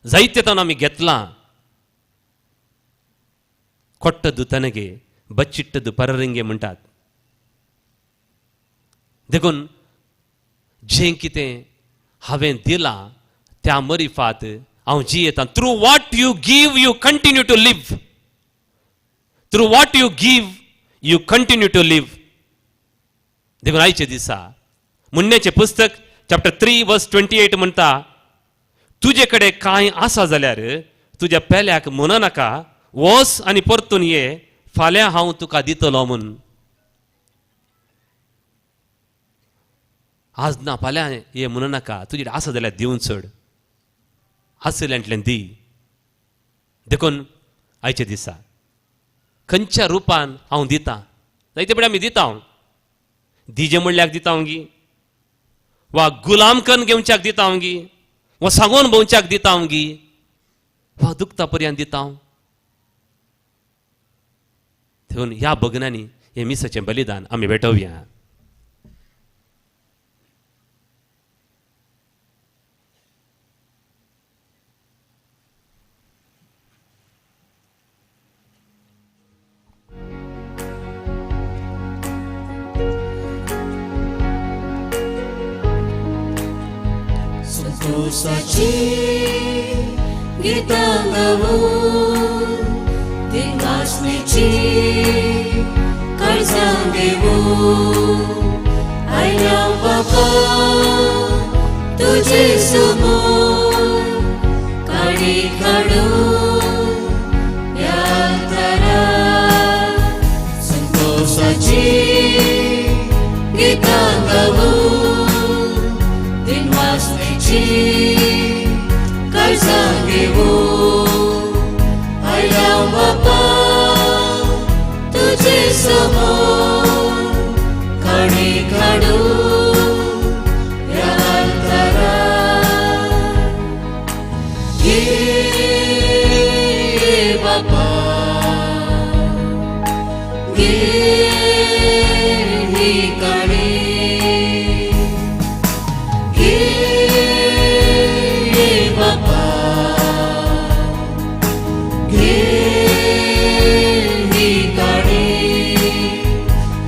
जायते ताणें आमी घेतलां. कोट्टदू तनगे बच्चिट्टदू पररिंगे म्हणटात. देखून जें कितें हांवें दिलां त्या मरिफात हांव जियेतां. Through what you give you continue to live. Through what you give you continue to live. देखून आयचे दिसा म्हणण्याचें पुस्तक चॅप्टर 3 वर्स 28 म्हणटा, तुजे कडेन कांय आसा जाल्यार तुज्या पेल्याक म्हणो नाका, वच आनी परतून ये, फाल्यां हांव तुका दितलो म्हूण. आज ना फाल्यां हें म्हणू नाका, तुजे आसा जाल्यार दिवन चड, आसल्यांतल्यान दी. देखून आयच्या दिसा खंयच्या रुपान हांव दितां, जायते पळय आमी दिता, हांव दिजे म्हणल्याक दिता हांव गी, वा गुलाम कन्न घेवच्याक दिता हांव गी, वा सांगून भोंवच्याक दिता हांव गी, वा दुखता पर्यंत दिता हांव. देखून ह्या भग्नांनी हें मिसाचें बलिदान आमी भेटोवया. संतोषाची गीतां गावून दिनवासनेची काळजां घेवन आयल्या बाबा तुजे समोर काणी काडून ह्या दारार. संतोषाची गीतां गावून दिनवासनेची काळजां घेवन आयल्या बाबा तुजे समोर काणी काडून ह्या दारार. घे बाबा घे ही काणी, घे बाबा घे ही काणी,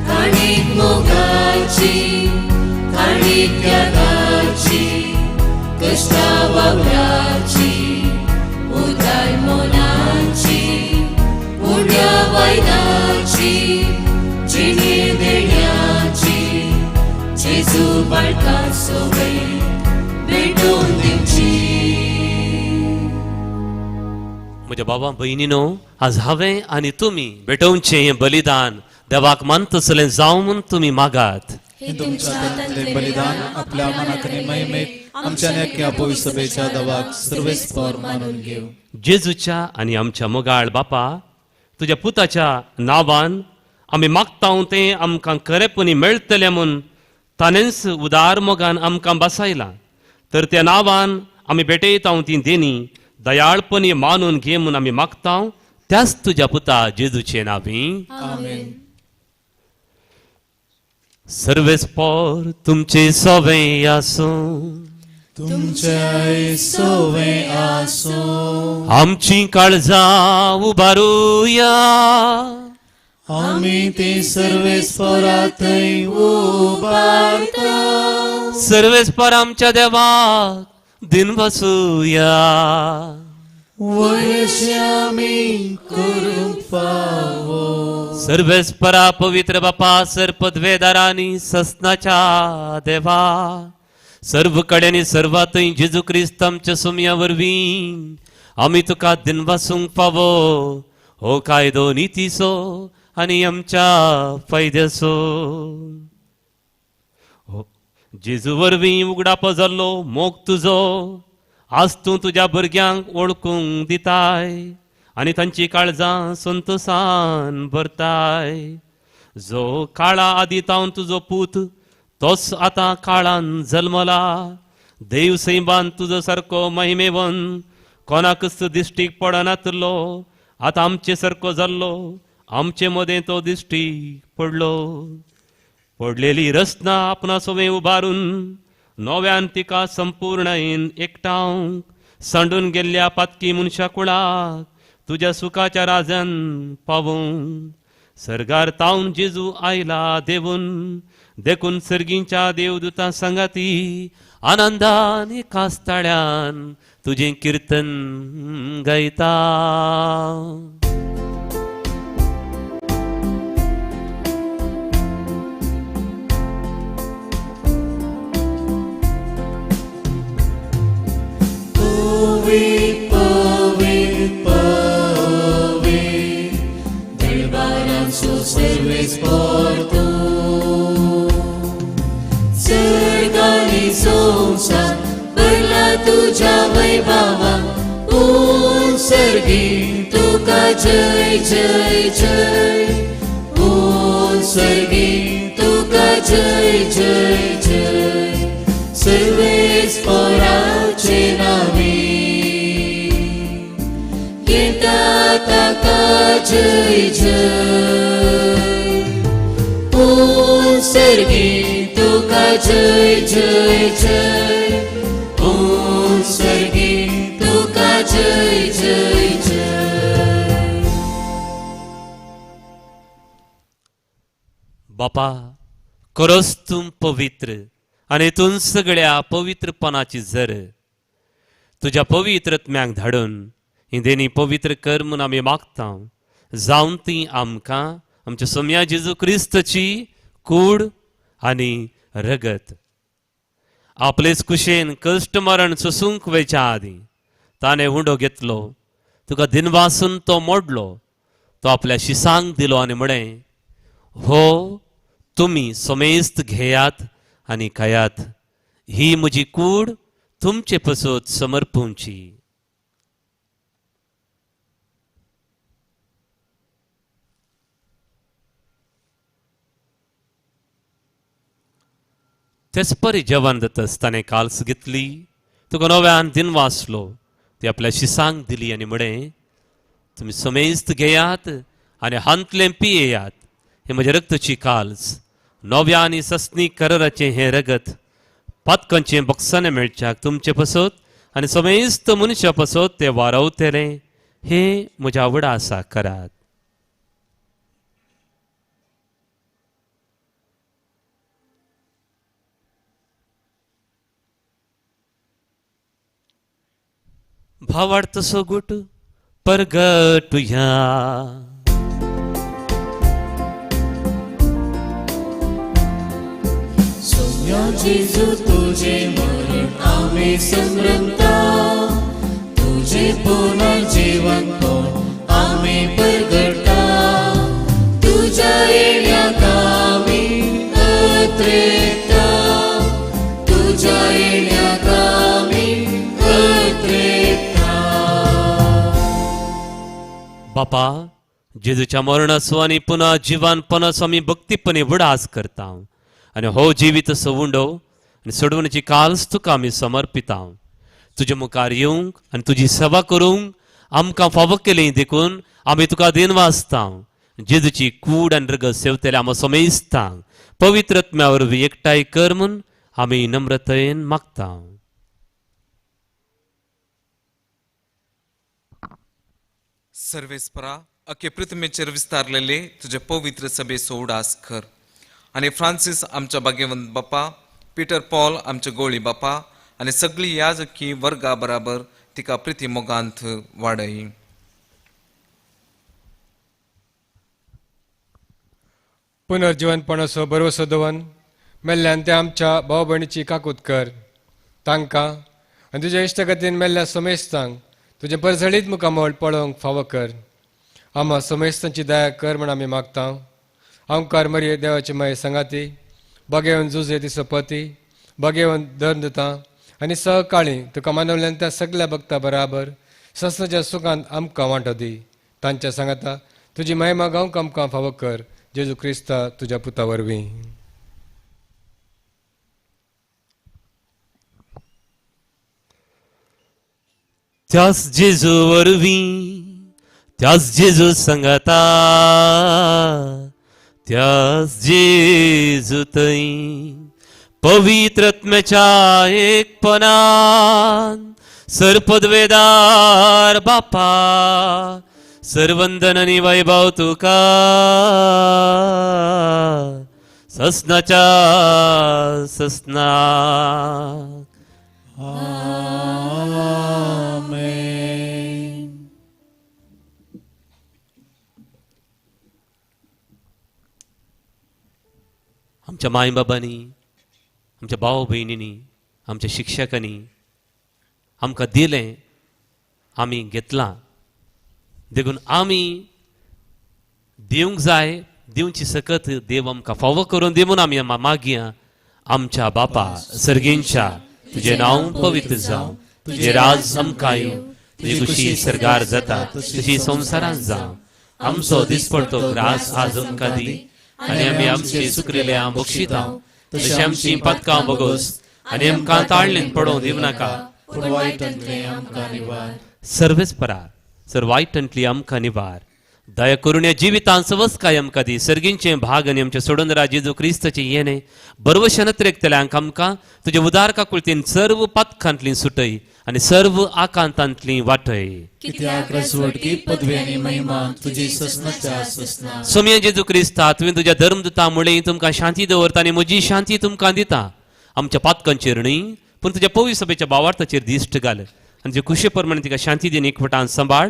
काणीक मोगाची, काणीक त्यागाची, कश्टा वावराची, उदार मनाची, उड्या वायनाची, जिणे देण्याची, जेजू बाळका सोबय भेटून दिवची. म्हज्या बाबा भयणीनो, आज हांवें आनी तुमी भेटोवचें हें बलिदान देवाक मानतसलें जावं म्हूण तुमी मागात. हे तुमच्या हातांतले बलिदान आपल्या मनाक आनी महिमेक आमच्या नेक्या पवित्र सभेच्या दवाक सर्वेस्पर मानून घेव. जेजूच्या आनी आमच्या मोगाळ बापा, तुज्या पुताच्या नांवान आमी मागता तें आमकां खरेपणी मेळटलें म्हूण ताणेंच उदार मोगान आमकां बसायलां. तर त्या नांवान आमी भेटयता ती देणी दयाळपणी मानून घे म्हूण आमी मागता, त्याच तुज्या पुता जेजूचे नांवी. आमेन. सर्वेस्पर तुमचे सवे आसूं. तुमच्या सोवे आसूं. आमची काळजां उबारुया. आमी ती सर्वेस्परा थंय उबारता. सर्वेस्पर आमच्या देवाक दिन बसूया. वयशी आमी करूंक फावो. सर्वेस्परा पवित्र बापा, सर्पद्वेदारांनी ससनाच्या देवा, सर्व कडेनी सर्वातय जेजू क्रिस्त आमच्या सुमया वरवीं आमी तुका दिन बसूंक फावो. हो कायदो नितीचो आनी आमच्या फायद्याचो. जेजू वरवीं उगडापो जाल्लो मोग तुजो आज तूं तुज्या भुरग्यांक वळखूंक दिताय आनी तांची काळजां संतोसान भरताय. जो काळा आदी तावन तुजो पूत तोच आतां काळान जल्मला. देव सैमान तुजो सारको महिमेवन कोणाकच दिश्टीक पडनातलो, आतां आमचे सारको जाल्लो, आमचे मदें तो दिश्टीक पडलो. पडलेली रचना आपणा सवें उबारून नव्यान तिका संपूर्णयेन एकठावंक सांडून गेल्ल्या पातकी मनशा कुळाक तुज्या सुखाच्या राजान पावोवंक सर्गार तावन जेजू आयला देवून. देखून सर्गींच्या देवदूतां सांगाती आनंदान एकाच ताळ्यान तुजें किर्तन गायता. पवित्र पवित्र पवित्र दरबारांचो सर्वेस्पर तूं, सर्गांत तुझ्या वैभवा ऊन सर्गी तुका जय जय जय ऊन सर्गी तुका जय जय जय सर्वेस पोराचे नावी येता ताका जय जय ऊन सर्गी तुका जय जय जय ऊन सर्गी तुका जय जय जय. बापा खरोच तूं पवित्र आनी तूं सगळ्या पवित्रपणाची जर तुज्या पवित्रत्म्याक धाडून ही देणी पवित्र कर म्हूण आमी मागता, जावन ती आमकां आमच्या सोम्या जेजू क्रिस्तची कूड आनी रगत आपलेच कुशेन कश्ट मरण सोसूंक वयच्या आदीं ताणें उंडो घेतलो, तुका दिनवासून तो मोडलो, तो आपल्या शिसांक दिलो आनी म्हळें, हो तुमी समेस्त घेयात आनी खायात, ही म्हजी कूड तुमचे पसत समर्पूंची. तेच परी जेवण जातच ताणें काल्स घेतली, तुका नव्यान दिन वाचलो, ती आपल्या शिसांक दिली आनी म्हळें, तुमी समेस्त घेयात आनी हांतलें पियेयात, हे म्हज्या रक्तची काल्स, नव्या आनी सस्नी कराराचें हें रगत पातकांचें बक्षाणें मेळच्याक तुमचे पसत आनी समेस्त मनशा पसत तें वारवतलें, हें म्हज्या आवडा आसा करात. भावार्थ सोगूट परगटुया. सोम्या जेजू तुझे मरण आम्ही संभ्रमता, तुझे पुनर्जीवनपण आम्ही परगटा, तुझ्या येण्याक आमी अत्रेता, तुझ्या येण्याक आमी अत्रेता. बापा, जेजूच्या मरणाचो आनी पुनः जिवानपणाचो आमी भक्तीपणे उडास करता आनी हो जिवीत सवुंडो आनी सोडवण्याची काल्स तुका आमी समर्पिता. तुजे मुखार येवंक आनी तुजी सेवा करूंक आमकां फावो केली देखून आमी तुका देन वाचता. जेजूची कूड आनी रगत सेवतले आमी समेस्ता पवित्र आत्म्या वरवीं एकठांय कर म्हूण आमी नम्रतायेन मागता. सर्वेस्परा अखे पृथ्वीचेर विस्तारलेले तुजे पवित्र सभेचो उडास कर आनी फ्रांसीस आमच्या भाग्यवंत बापा, पिटर पॉल आमचे गोळी बापा आनी सगळी याजकी वर्गा बराबर तिका प्रिती मोगांत वाडय. पुनर्जीवनपणाचो भरवसो दवन मेल्ल्यान ते आमच्या भाव भयणीची काकूत कर, तांकां आनी तुज्या इश्टगतीन मेल्ल्या समेस्तांक तुजें परजळीत मुखामळ पळोवंक फावो कर. आमा समेस्तांची दया कर म्हण आमी मागता. आमकार मरिये देवाची माये सांगाती, बागेवन जुजे ती सपती, बागेवन धर्म दिता आनी सहकाळी तुका मानवल्यान त्या सगल्या भक्ता बराबर सस्नाच्या सुखांत आमकां वांटो दी. तांच्या सांगाता तुजी महिमा गावंक आमकां फावो कर, जेजू क्रिस्ता तुज्या पुता वरवीं. त्याच जेजू वरवीं, त्याच जेजू सांगाता, त्याच जेजू थंय पवित्र आत्म्याच्या एकपणान सर्पदवेदार बापा सर्वंदन आनी वैभव तुका ससनाच्या ससना. आमेन. आमच्या माय बाबांनी, आमच्या भाव भयणींनी, आमच्या शिक्षकांनी आमकां दिलें, आमी घेतलां, देखून आमी दिवंक जाय, दिवची सकत देव आमकां फावो करून दी म्हूण आमी मागया. आमच्या बापा सर्गींच्या, तुजें नांव पवित्र जावं, तुजें राज आमकां येवं, तुजी खुशी सर्गार जाता तशी संवसारांत जावं. आमचो दिसपडतो ग्रास आज आमकां दी आनी आमी आमची सुकरिल्या बक्षिता तशी आमची पातकां बगोस आनी आमकां ताळणेन पडोवंक दिवं नाका, पूण वायटांतलें आमकां निवार. सर्वेस परार सर वायटांतली आमकां निवार. दया करून ह्या जिवितांत सवस्काय आमकां दी. सर्गींचें भाग आनी आमच्या सोडून जेजू क्रिस्ताचें येणें बरवशे नत्रेकतल्यांक आमकां तुज्या उदार काकुळतीन सर्व पातकांतली सुटय आनी सर्व आकांतांतली वाटय. कित्याक रजवटकी पदवी आनी महिमा तुजी ससनाच्या ससना. सोमया जेजू क्रिस्ता, तुवें तुज्या धर्मदूता मुळे तुमकां शांती दवरता आनी म्हजी शांती तुमकां दिता. आमच्या पातकांचेर न्हय पूण तुज्या पवी सभेच्या भावार्थाचेर दिश्ट घाल आनी तुजे खुशे प्रमाणे तिका शांती दिन एकवटान सांबाळ.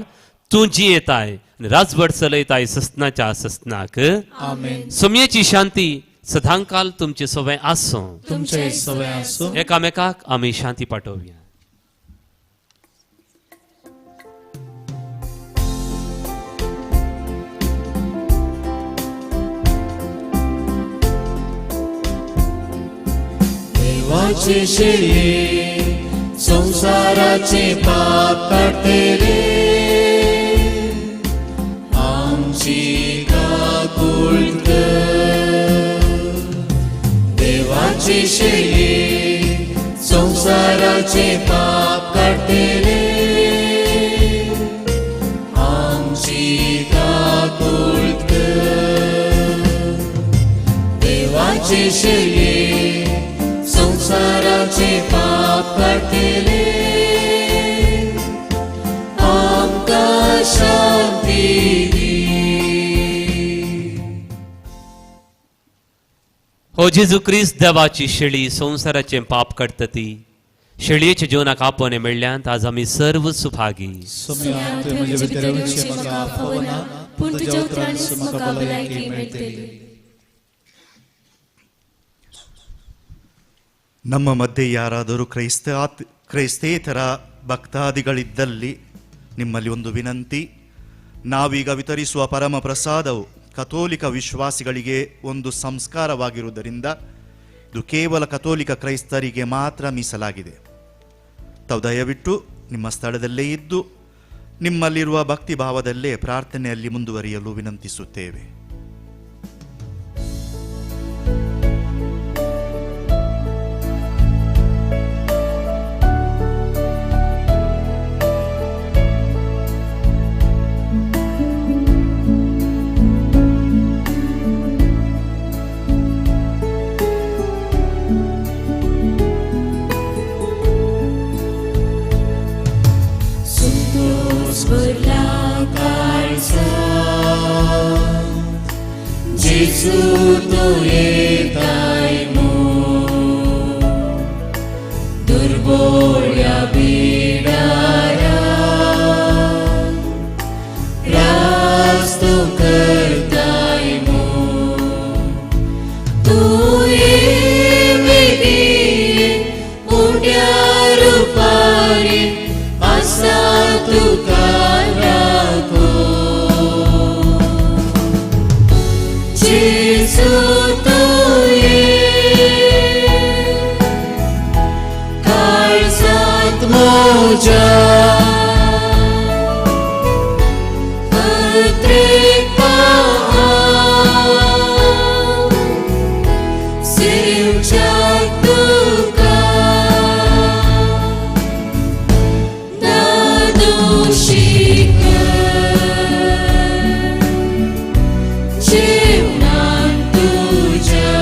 तूं जियेताय आनी राजवट चलयताय ससनाच्या ससनाक. आमेन. सोमयेची शांती सदांकाल तुमचे सवय आसूं. तुमचे सवय आसूं. एकामेकाक आमी शांती पाठोवया. देवाचे शेळये संसाराचे पाप काडटले, आमची काकूळ कर. देवाचे शेळये संसाराचे पाप काडटले, आमची काकूळ कर. देवाचे शेळये संसाराचे पाप काडटले, आमकां शांती दी. हो जेजू क्रिस्त देवाची शेळी संवसाराचें पाप काडटा ती शेळयेच्या जीवनाक आपोवणें मेळ्ळ्यांत आज आमी सर्व सुभागी. सोमया, तुवें म्हजे भितर येवचें म्हाका फावना, पूण तुज्या उतरांनीच म्हाका भलायकी मेळटली. ನಮ್ಮ ಮಧ್ಯೆ ಯಾರಾದರೂ ಕ್ರೈಸ್ತೇತರ ಭಕ್ತಾದಿಗಳಿದ್ದಲ್ಲಿ ನಿಮ್ಮಲ್ಲಿ ಒಂದು ವಿನಂತಿ. ನಾವೀಗ ವಿತರಿಸುವ ಪರಮ ಪ್ರಸಾದವು ಕಥೋಲಿಕ ವಿಶ್ವಾಸಿಗಳಿಗೆ ಒಂದು ಸಂಸ್ಕಾರವಾಗಿರುವುದರಿಂದ ಇದು ಕೇವಲ ಕಥೋಲಿಕ ಕ್ರೈಸ್ತರಿಗೆ ಮಾತ್ರ ಮೀಸಲಾಗಿದೆ. ತಾವು ದಯವಿಟ್ಟು ನಿಮ್ಮ ಸ್ಥಳದಲ್ಲೇ ಇದ್ದು ನಿಮ್ಮಲ್ಲಿರುವ ಭಕ್ತಿ ಭಾವದಲ್ಲೇ ಪ್ರಾರ್ಥನೆಯಲ್ಲಿ ಮುಂದುವರಿಯಲು ವಿನಂತಿಸುತ್ತೇವೆ. जेजू तूं येताय म्हूण दुर्बोळ्या बिडारा राज तूं करताय म्हूण. तूं ये बेगीन उण्या रुपारी आसा तुका राखो. जेजू तूं ये काळजांत म्हज्या अत्रेकता हांव सेवच्याक तुका ना दोशी कर जेवणान तुज्या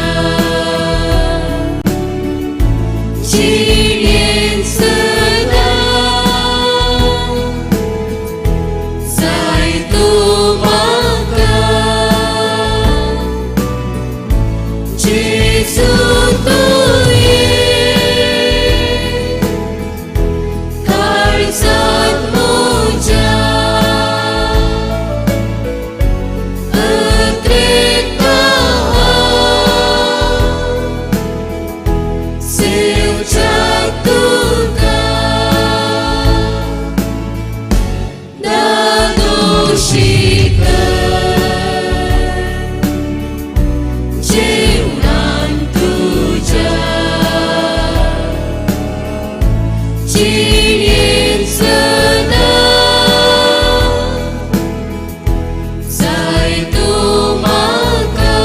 जिणेंत सदां जिणेंत सदां जाय तूं म्हाका.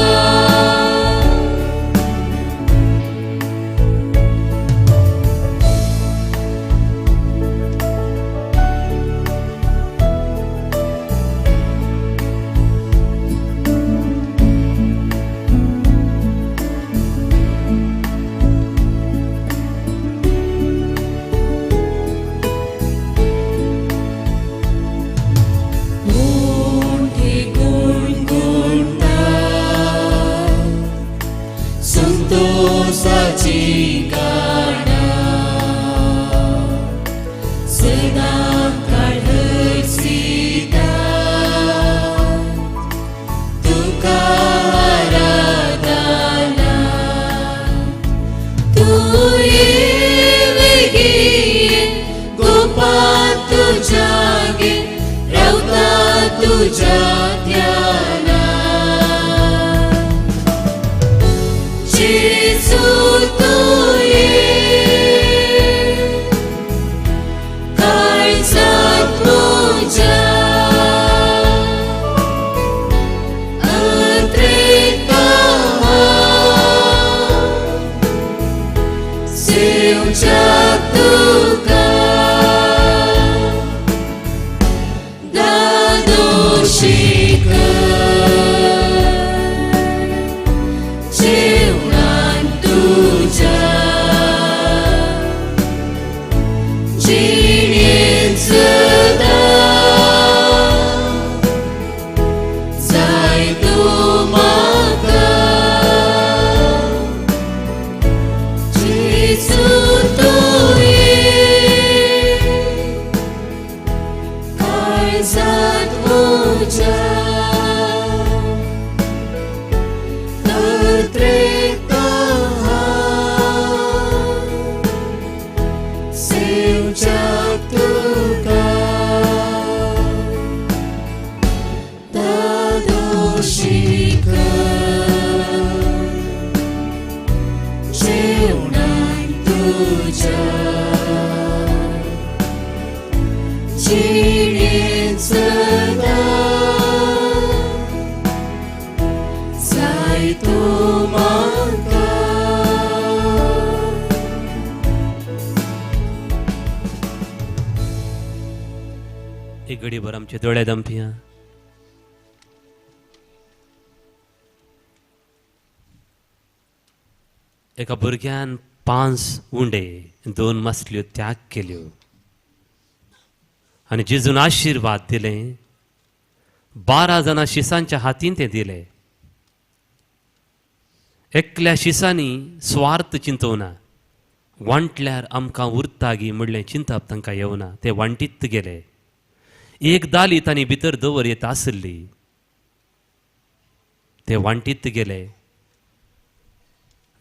मोठी गुणगुणता संतोषाची गाणा सदां काडसीता तुका आराधना. तूं येवगीत गोपा तुज्या गे रावता तुज्या ध्यानात. जेजू तूं ये काळजांत म्हज्या अत्रेता हांव सेवच्याक तुका दादोशी कर जेवणान तुज्या जिणेंत सदां जाय तूं म्हाका. जेजू तूं ये काळजांत म्हज्या अत्रेता हांव सेवच्याक तुका दादोशी कर जेवणान तुज्या जिणेंत सदां जाय तूं म्हाका. एक घडीभर आमचे दोळे दमपिया. एका भुरग्यान 5 उंडे 2 मासल्यो त्याग केल्यो आनी जेजून आशिर्वाद दिले. 12 जाणां शिसांच्या हातीन ते दिले. एकल्या शिसांनी स्वार्थ चिंतवना, वांटल्यार आमकां उरता गी म्हणलें चिंतप तांकां येवना, ते वांटीत गेले. एक दाली तांणी भितर दवर येत आसली, ते वांटीत गेले.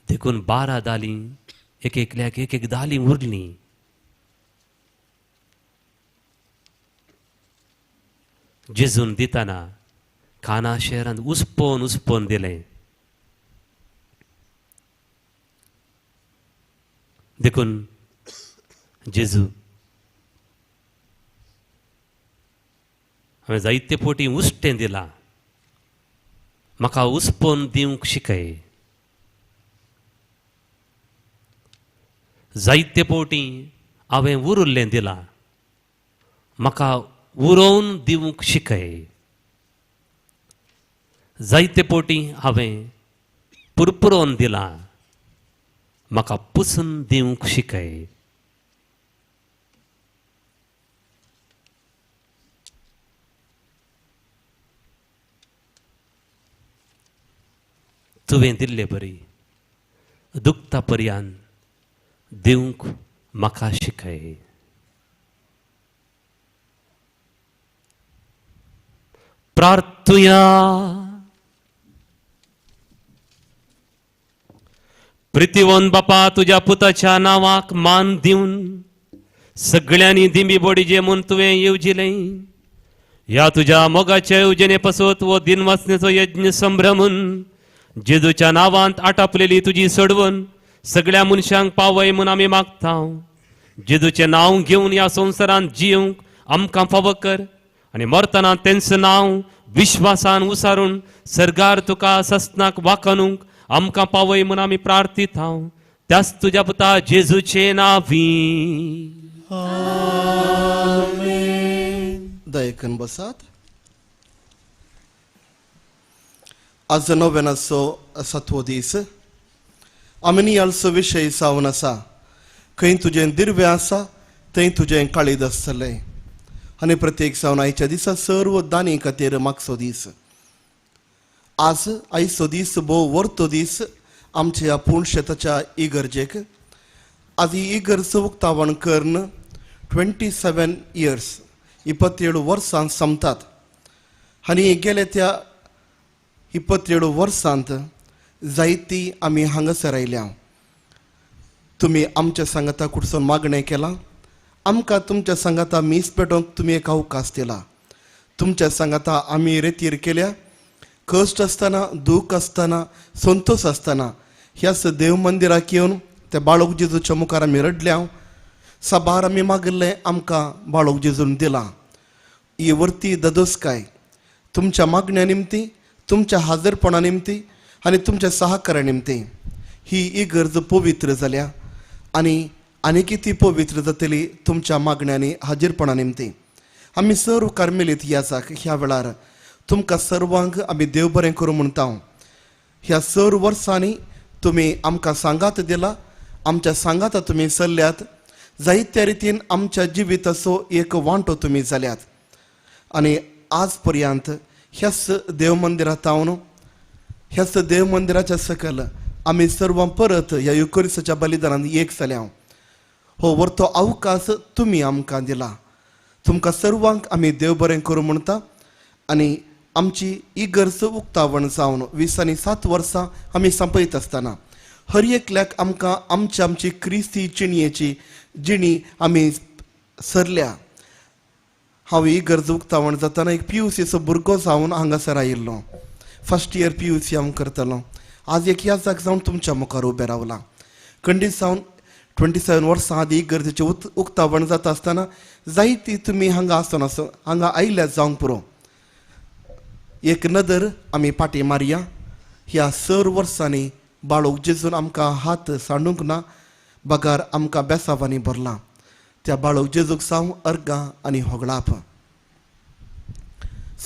देखून 12 दाली एक एकल्याक एक एक दाली उरली. जेजून दितना काना शहरांत उसपोवन उसपोवन दिलें. देखून जेजू हांवें जायते फावटी उश्टें दिलां, म्हाका उसपोवन दिवंक शिकय. जायते फावटी हांवें उरिल्लें दिलां, म्हाका उरोवन दिवंक शिकय. जायते फावटी हांवें पुरपुरोवन दिलां, म्हाका पुसून दिवंक शिकय. तुवें दिल्ले बरी दुखता पर्यान दिवंक म्हाका शिकय. प्रार्थुया. प्रितीवन बापा, तुज्या पुताच्या नांवाक मान दिवन सगळ्यांनी दिंबी बोडीचे म्हूण तुवें येवजिलें. ह्या तुज्या मोगाच्या येवजणे पासत वो दिनवासनेचो यज्ञ संभ्रमून जेजूच्या नांवांत आटापलेली तुजी सोडवून सगळ्या मनशांक पावय म्हूण आमी मागता. जेजूचें नांव घेवन ह्या संवसारांत जिवंक आमकां फावो कर आनी मरतना तेंचें नांव विश्वासान उसारून सर्गार तुका सस्नाक वाखणूंक आमकां पावय म्हूण आमी प्रार्थित हांव त्याच तुज्या पुता जेजूचे नांवी. दयकन बसात. आज नोवेनाचो सातवो दीस. आमी नियाळचो विशय जावन आसा खंय तुजें दिर्वें आसा थंय तुजें काळीज आसतलें. आनी प्रत्येक जावन आयच्या दिसा सर्व दानी खातीर मागचो दीस. आज आयचो दीस भोव वर्तो दीस आमच्या पूण शेताच्या इगर्जेक. आज ही इगर्ज उक्तावण करून 27 इयर्स 27 वर्सां सोंपतात. आनी गेले त्या 27 वर्सांत जायती आमी हांगासर आयल्या. तुमी आमच्या सांगाता कुडसून मागणें केलां, आमकां तुमच्या सांगाता मीस पेटोवंक तुमी एक अवकाश दिला. तुमच्या सांगाता आमी रेतीर केल्या. कश्ट आसतना, दूख आसतना, संतोश आसतना ह्याच देव मंदिराक येवन त्या बाळक जेजूच्या मुखार आमी रडल्या. साबार आमी मागिल्लें आमकां बाळक जेजून दिलां. ही वर्ती ददोसकाय तुमच्या मागण्या निमती, तुमच्या हाजरपणा निमती आनी तुमच्या सहकार्या निमती ही इगर्ज पवित्र जाल्या आनी आनी किती पवित्र जातली तुमच्या मागण्यांनी हाजीरपणा निमती. आमी सर्व कार्मेलीत याजाक ह्या वेळार तुमकां सर्वांक आमी देव बरें करूं म्हणटा. ह्या सर्व वर्सांनी तुमी आमकां सांगात दिला, आमच्या सांगाता तुमी चल्ल्यात. जायत्या रितीन आमच्या जिविताचो एक वांटो तुमी जाल्यात. आनी आज पर्यंत ह्याच देव मंदिरांत हांव ह्याच देव मंदिराच्या सकयल आमी सर्वां परत ह्या युकरिसाच्या बलिदानान एक जाल्या. हो वर्तो अवकाश तुमी आमकां दिला. तुमकां सर्वांक आमी देव बरें करूं म्हणटा. आनी आमची इगर्ज उक्तावण जावन 27 वर्सां आमी संपयत आसतना हर एकल्याक आमकां आमची आमची क्रिस्ती जिणयेची जिणी आमी सरल्या. हांव इगर्ज उक्तावण जातना एक PUCचो भुरगो जावन हांगासर आयिल्लो. फर्स्ट इयर PUC हांव करतालो. आज एक याजाक जावन तुमच्या मुखार उबें रावलां. खंडीत जावन 27 वर्सां आदी इगर्जेचें उक्तावण जाता आसतना जायती तुमी हांगा आसतना हांगा आयल्या जावंक पुरो. एक नदर आमी फाटीं मारया. ह्या सर्व वर्सांनी बाळूक जेजून आमकां हात सांडूंक ना, बगार आमकां बेसावांनी भरलां. त्या बाळूक जेजूक साव अर्गां आनी होगळाप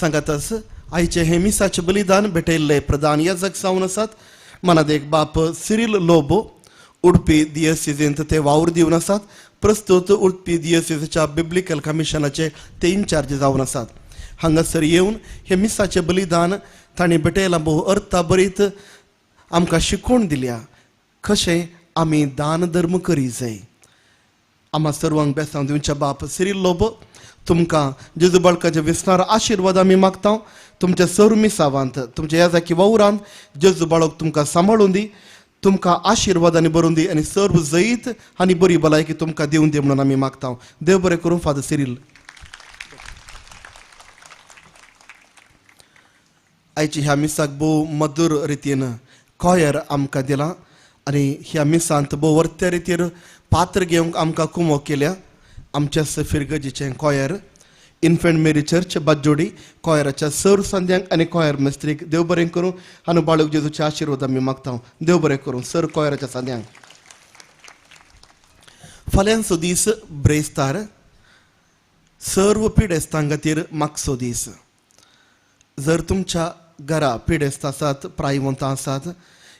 सांगातच आयचें हें मिसाचें बलिदान भेटयल्ले प्रधान याजक जावन आसात मनादेक बाप सिरील लोबो. उडपी दियसिजींत ते वावर दिवन आसात. प्रस्तुत उडपी दियसिजीच्या बिब्लिकल कमिशनाचे ते इन्चार्ज जावन आसात. हांगासर येवन हें मिसाचें बलिदान तांणी भेटयलां. भोव अर्था बरीत आमकां शिकोवन दिल्या कशें आमी दान धर्म करी जाय. आमा सर्वांक बेसांव दिवच्या बाप सिरील लोबो तुमकां जेजू बाळकाच्या विसनार आशिर्वाद आमी मागता. तुमच्या सर्व मिसावांत तुमच्या याजाकी वावरांत जेजू बाळक तुमकां सांबाळून दी, तुमकां आशिर्वादांनी भरून दी आनी सर्व जैत आनी बरी भलायकी तुमकां दिवन दी म्हणून आमी मागता. देव बरें करूं फादर सिरील. आयची ह्या मिसाक भोव मधुर रितीन कॉयर आमकां दिलां आनी ह्या मिसांत भोव वर्त्या रितीर पात्र घेवंक आमकां कुमोक केल्या. आमच्या फिरगजीचें कॉयर इन्फंट मेरी चर्च बाजोडी कॉयराच्या सर्व संद्यांक आनी कॉयर मिस्त्रीक देव बरें करूं आनी बाळक जेजूचे आशिर्वाद आमी मागता. देव बरें करूं सर कॉयराच्या सांद्यांक. फाल्यांचो दीस ब्रेस्तार सर्व पिडेस्तां खातीर मागचो दीस. जर तुमच्या घरा पिडेस्त आसात, प्रायवंत आसात,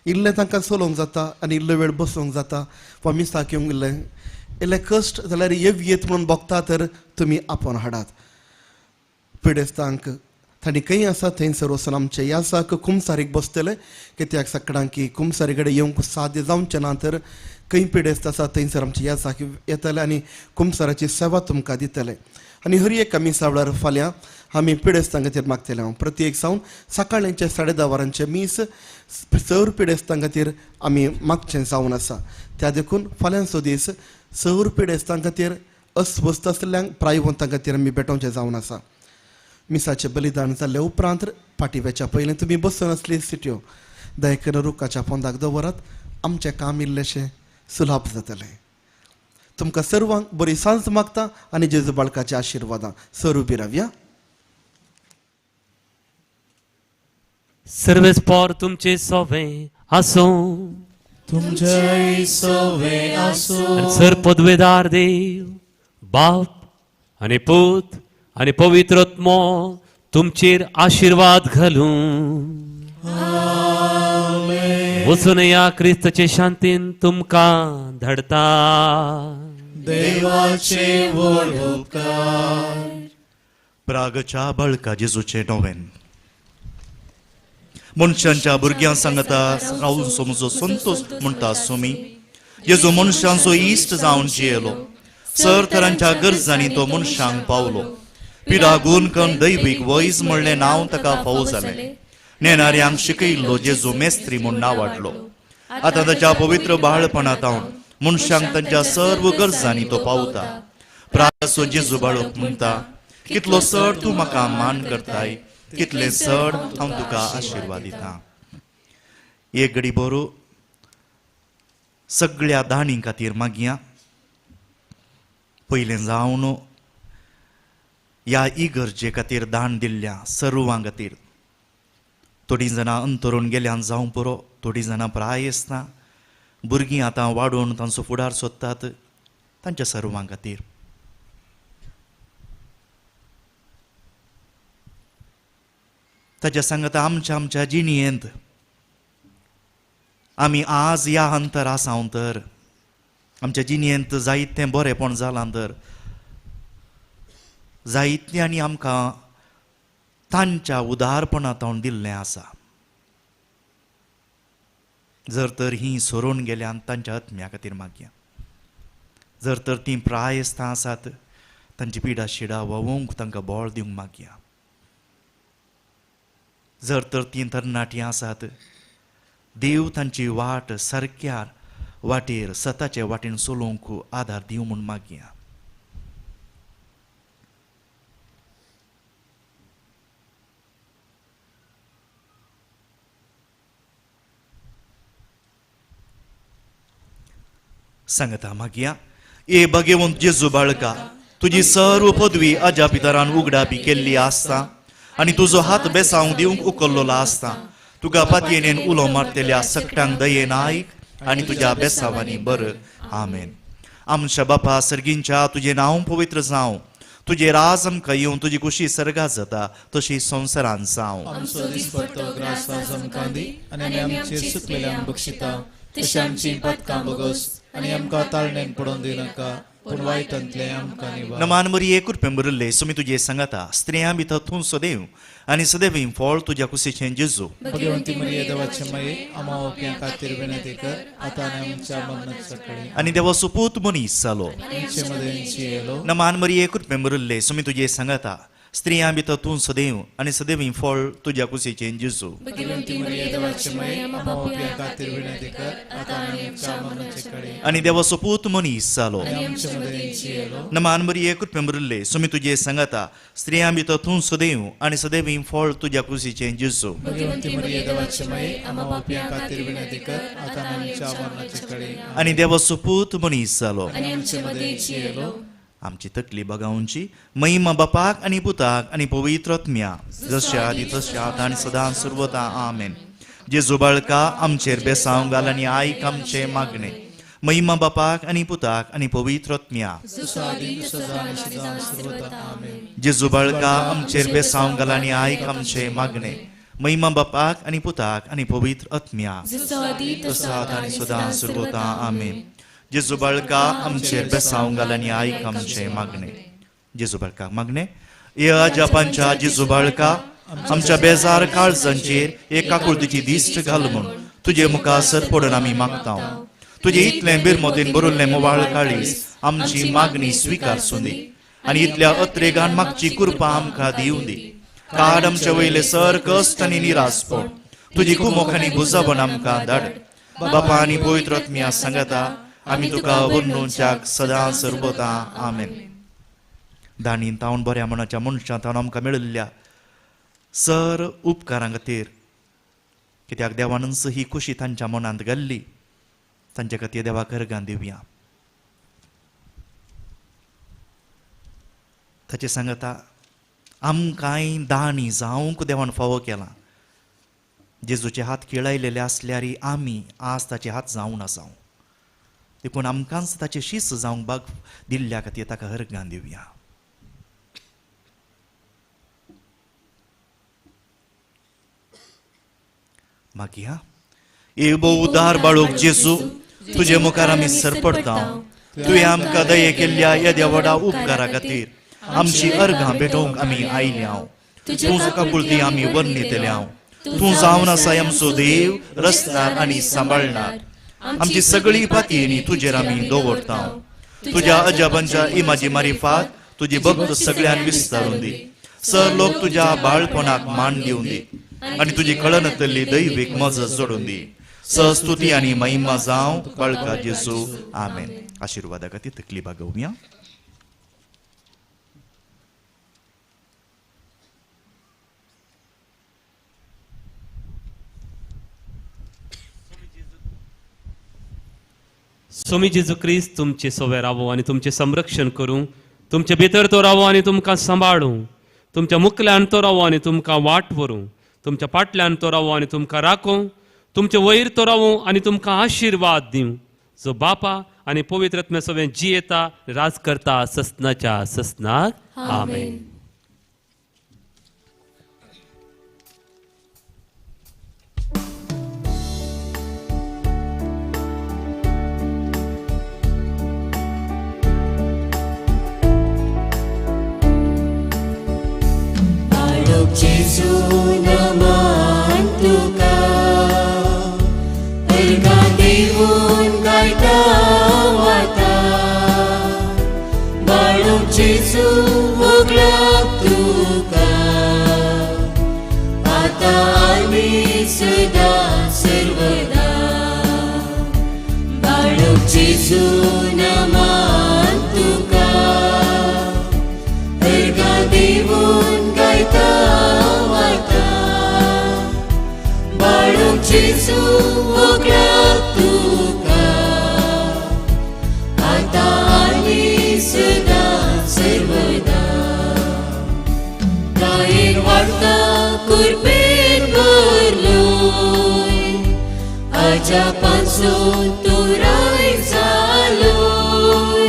इल्लें तांकां चलोवंक जाता आनी इल्लो वेळ बसूंक जाता वा मिसाक येवंक इल्लें इल्लें कश्ट जाल्यार येत म्हणून भोगता तर तुमी आपोवन हाडात. पिडेस्तांक तांणी खंय आसा थंयसर वचून आमचे याजाक कुमसारीक बसतले. कित्याक सकाळकी कुमसारी कडेन येवंक साध्य जावचें ना तर खंय पिडेस्त आसा थंयसर आमचे याजाक येतले आनी कुमसाराची सेवा तुमकां दितले. आनी हर एक आमी सावळार फाल्यां आमी पिडेस्तां खातीर मागतले. हांव प्रत्येक सावन सकाळचे 10:30 वरांचें मीस सर पिडेस्तां खातीर आमी मागचें जावन आसा. त्या देखून फाल्यांचो दीस सर पिडेस्तां खातीर अस्वस्थ आसल्ल्यांक प्रायवंतां खातीर आमी भेटोवचें जावन आसा. मिसाचें बलिदान जाल्ले उपरांत फाटीं वेच्या पयलीं तुमी बसून आसली सिट्यो दयकन रुखाच्या पोंदाक दवरात. आमचें काम इल्लेशें सुलाभ जातलें. तुमकां सर्वांक बरी सांज मागता आनी जेजू बाळकाच्या आशिर्वादां सर उबी रावया. सर्वेस पोर तुमचे सोवे आसूं, तुमचे सोवे आसूं. सर पदवेदार देव बाप आनी पूत आनी पवित्र आत्मो तुमचेर आशिर्वाद घालूं. वचून या क्रिस्ताचे शांतीन तुमकां धाडता. देवाचे व्हड उपकार. प्रागच्या बळका जेजूचे नोवेन मनशांच्या भुरग्यां सांगता रावून समजो संतोष म्हणटा सुमी. जेजू मनशांचो इश्ट जावन जियेलो, सर तरांच्या गरजांनी तो मनशांक पावलो. पिडा गुण कन दैवीक वैज म्हणलें नांव ताका फावो जालें. नेणाऱ्यांक शिकयल्लो जेजू मेस्त्री म्हूण नांव वाडलो. आतां ताच्या पवित्र बाळपणांत मनशांक तांच्या सर्व गरजांनी तो पावता. प्रासो जेजू बाळक म्हणटा, कितलो चड तूं म्हाका मान करताय, कितले चड हांव तुका आशिर्वाद दिता. एक घडी बरो सगळ्या दाणी खातीर मागया. पयलें जावन ह्या इगर्जे खातीर दान दिल्ल्या सर्वां खातीर. थोडीं जाणां अंतरून गेल्यान जावं पुरो, थोडीं जाणां प्राय आसना, भुरगीं आतां वाडोवन तांचो फुडार सोदतात, तांच्या सर्वां खातीर. ताच्या सांगता आमच्या आमच्या जिणेंत आमी आज ह्या अंतर आसा तर आमच्या जिणेंत जायतें बरेंपण जालां तर जायतें आनी आमकां तांच्या उदारपणांत दिल्लें आसा. जर तर हीं सरून गेल्यान तांच्या आत्म्या खातीर मागया. जर तर तीं प्रायस्तां आसात तांची पिडा शिडा व्हांवूंक तांकां बळ दिवंक मागया. जर तर तीं तरणाटीं आसात देव तांची वाट सारक्या वाटेर सताचे वाटेन चलोवंक आदार दिवं म्हूण मागया. सांगता मागया. ए भगवंत जेजू बाळका, तुजी सर्व पदवी आज्या पितरान उगडापी केल्ली आसता आनी तुजो हात बेसावंक दिवंक उखल्लोलो आसता. तुका पातयेन उलो मारतल्या सकटांक दयेन आयक आनी तुज्या बेसावांनी बर. आमेन. आमच्या बापा सर्गींच्या, तुजें नांव पवित्र जावं, तुजें राज आमकां येवं, तुजी खुशी सर्गात जाता तशी संवसारान जावं. आमचो दिसपट्टो ग्रास आज आमकां दी आनी आमी आमचेर चुकलेल्यांक बक्षिता तशी आमची पातकां बगस आनी आमकां ताळणेन पडोवन दिनाका, पूण वायटांतलें आमकां निवार. नमान मरिये, कृपेन भरिल्ले, सुमी तुजे सांगाता, स्त्रियां भितर तूं सदैव आनी सदैव फळ तुज्या कुशीचें जेजू. भगवंती मरिये, देवाचे माये, आम्हा ओप्यां खातीर विनंती कर, आतां आनी आमच्या मरणाच्या वेळी. आनी देवा सुपूत मनीस जालो, आमचे मदें जियेलो. नमान मरिये, कृपेन भरिल्ले, सुमी तुजे सांगाता, स्त्रियां भितर तूं सदैव आनी सदैव फळ तुज्या कुशीचें जेजू. भगवंती मरिये, देवाचे माये, आम्हा ओप्यां खातीर विनंती कर, आतां आनी आमच्या मरणाच्या वेळी. आनी देवा सुपूत मनीस जालो, आमचे मदें जियेलो. नमान मरिये, कृपेन भरिल्ले, सुमी तुजे सांगाता, स्त्रियां भितर तूं सदैव आनी सदैव फळ तुज्या कुशीचें जेजू. भगवंती मरिये, देवाचे माये, आम्हा ओप्यां खातीर विनंती कर, आतां आनी आमच्या मरणाच्या वेळी. आनी देवा सुपूत मनीस जालो, आमचे मदें जियेलो. आमची तकली बगावची महिमा बापाक आनी पुताक आनी पवित्र आत्म्या, जशा आदी तशा आतां आनी सदां सर्वता. आमेन. जेजू बाळका, आमचेर बेसांव घाल आनी आयक आमचें मागणें. महिमा बापाक आनी पुताक आनी पवित्र आत्म्या, जेजू बाळका, आमचेर बेसांव घाल आनी आयक आमचें मागणें. महिमा बापाक आनी पुताक आनी पवित्र आत्म्या, तसा आतां आनी सदां सर्वता. आमेन. जेजू बाळका, आमचेर बेसांव घाल आनी आयक आमचें मागणें. जेजू बाळका मागणें. हे अजापांच्या जेजू बाळका, आमच्या बेजार काळजांचेर एक काकुळतीची दिश्ट घाल म्हूण तुजे मुखार सर पडून आमी मागता. तुजे इतलें बिरमोतीन भरिल्लें मोवाळ काळीज आमची मागणी स्विकारसूं दी आनी इतल्या अत्रेगान मागची कृपा आमकां दिवं दी. काड आमचे वयले सर कश्ट आनी निरासपण, तुजी कुमोख आनी भुजाबण आमकां धाड. बापा आनी पवित्र आत्म्या सांगता आमी तुका वर्णुच्याक सदां सर्वता. आमेन. दाणीन तावन बऱ्या मनाच्या मनशां तावन आमकां मेळिल्ल्या सर उपकारां खातीर, कित्याक देवानच ही खुशी तांच्या मनांत घाल्ली, तांच्या खातीर देवाक अर्गां दिवया. ताचें सांगता आमकांय दाणी जावंक देवान फावो केलां. जेजूचे हात खिळायलेले आसल्यार आमी आज ताचे हात जावन आसा. देखून आमकांच ताचे शीस जावंक बाग दिल्ल्या खातीर ताका हरगान दिवया. मागीर ए भोव उदार बाळूक जेजू, तुजे मुखार आमी सरपडटा. तुवें आमकां दये केल्ल्या येद्या व्हडा उपकारा खातीर आमची अर्घां भेटोवंक आमी आयल्या. तूं काकुळती आमी वर्णितल्या. तूं जावन आसा आमचो देव, रचणार आनी सांबाळणार. आमची सगळी पातयेनी तुजेर आमी दवरता. तुज्या अजाबांच्या इमाजी मारिफात तुजी भक्त सगळ्यान विस्तारून दी. सर लोक तुज्या बाळपणाक मान दिवन दी आनी तुजी कळनातल्ली दैवीक मजत जोडून दी. सस्तुती आनी महिमा जावं बाळका जेजू. आमेन. आशिर्वादा खातीर तकली बागोवया. स्वामी जेजू क्रिस्त तुमचे सोवे रावो आनी तुमचें संरक्षण करूं, तुमचे भितर तो रावो आनी तुमकां सांबाळूं, तुमच्या मुखल्यान तो रावो आनी तुमकां वाट व्हरूं, तुमच्या फाटल्यान तो रावो आनी तुमकां राखूं, तुमचे वयर तो रावो आनी तुमकां आशिर्वाद दिवं, जो बापा आनी पवित्र आत्म्या सवें जियेता राज करता ससनाच्या ससनाक. आमेन. जेजू नमन तुका, अर्घां दिवन गायता वता. बाळूक जेजू उगडाक तुका, आतां आनी सदां सर्वदा. बाळूक जेजू नमन तुका, अर्घां दिवन गायता वता. बाळूक जेजू उगडाक तुका, आतां आनी सदां सर्वदा. गायेन वाडटा कुरपेन भरलोय, आज्या पांचो तुराय जालोय.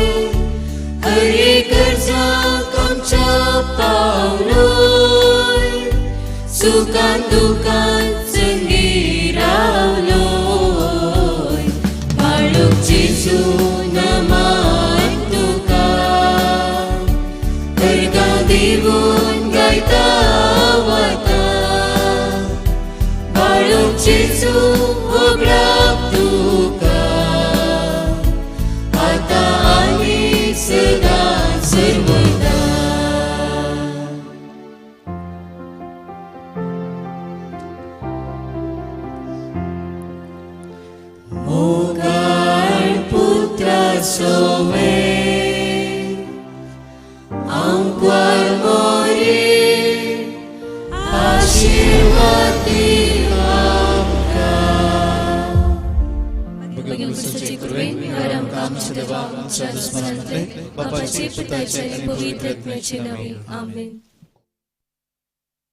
हर एक गरजाक आमच्या पावलोय, सुखान दुखान संगी रावलोय. बाळूक जेजू नमन तुका, अर्घां दिवन गायता वता. बाळूक जेजू उगडाक तुका, आतां आनी सदां सर्वदा. मोगाळ पुत्रा सोवे आंकवार मोरे, आशिर्वाद दी आमकां. भगवंताचे कृपेन आमकां आमच्या देवा आमच्या दुस्मनांतले बापाचे पुताचे आनी पवित्र आत्म्याचे नांवे. आमेन.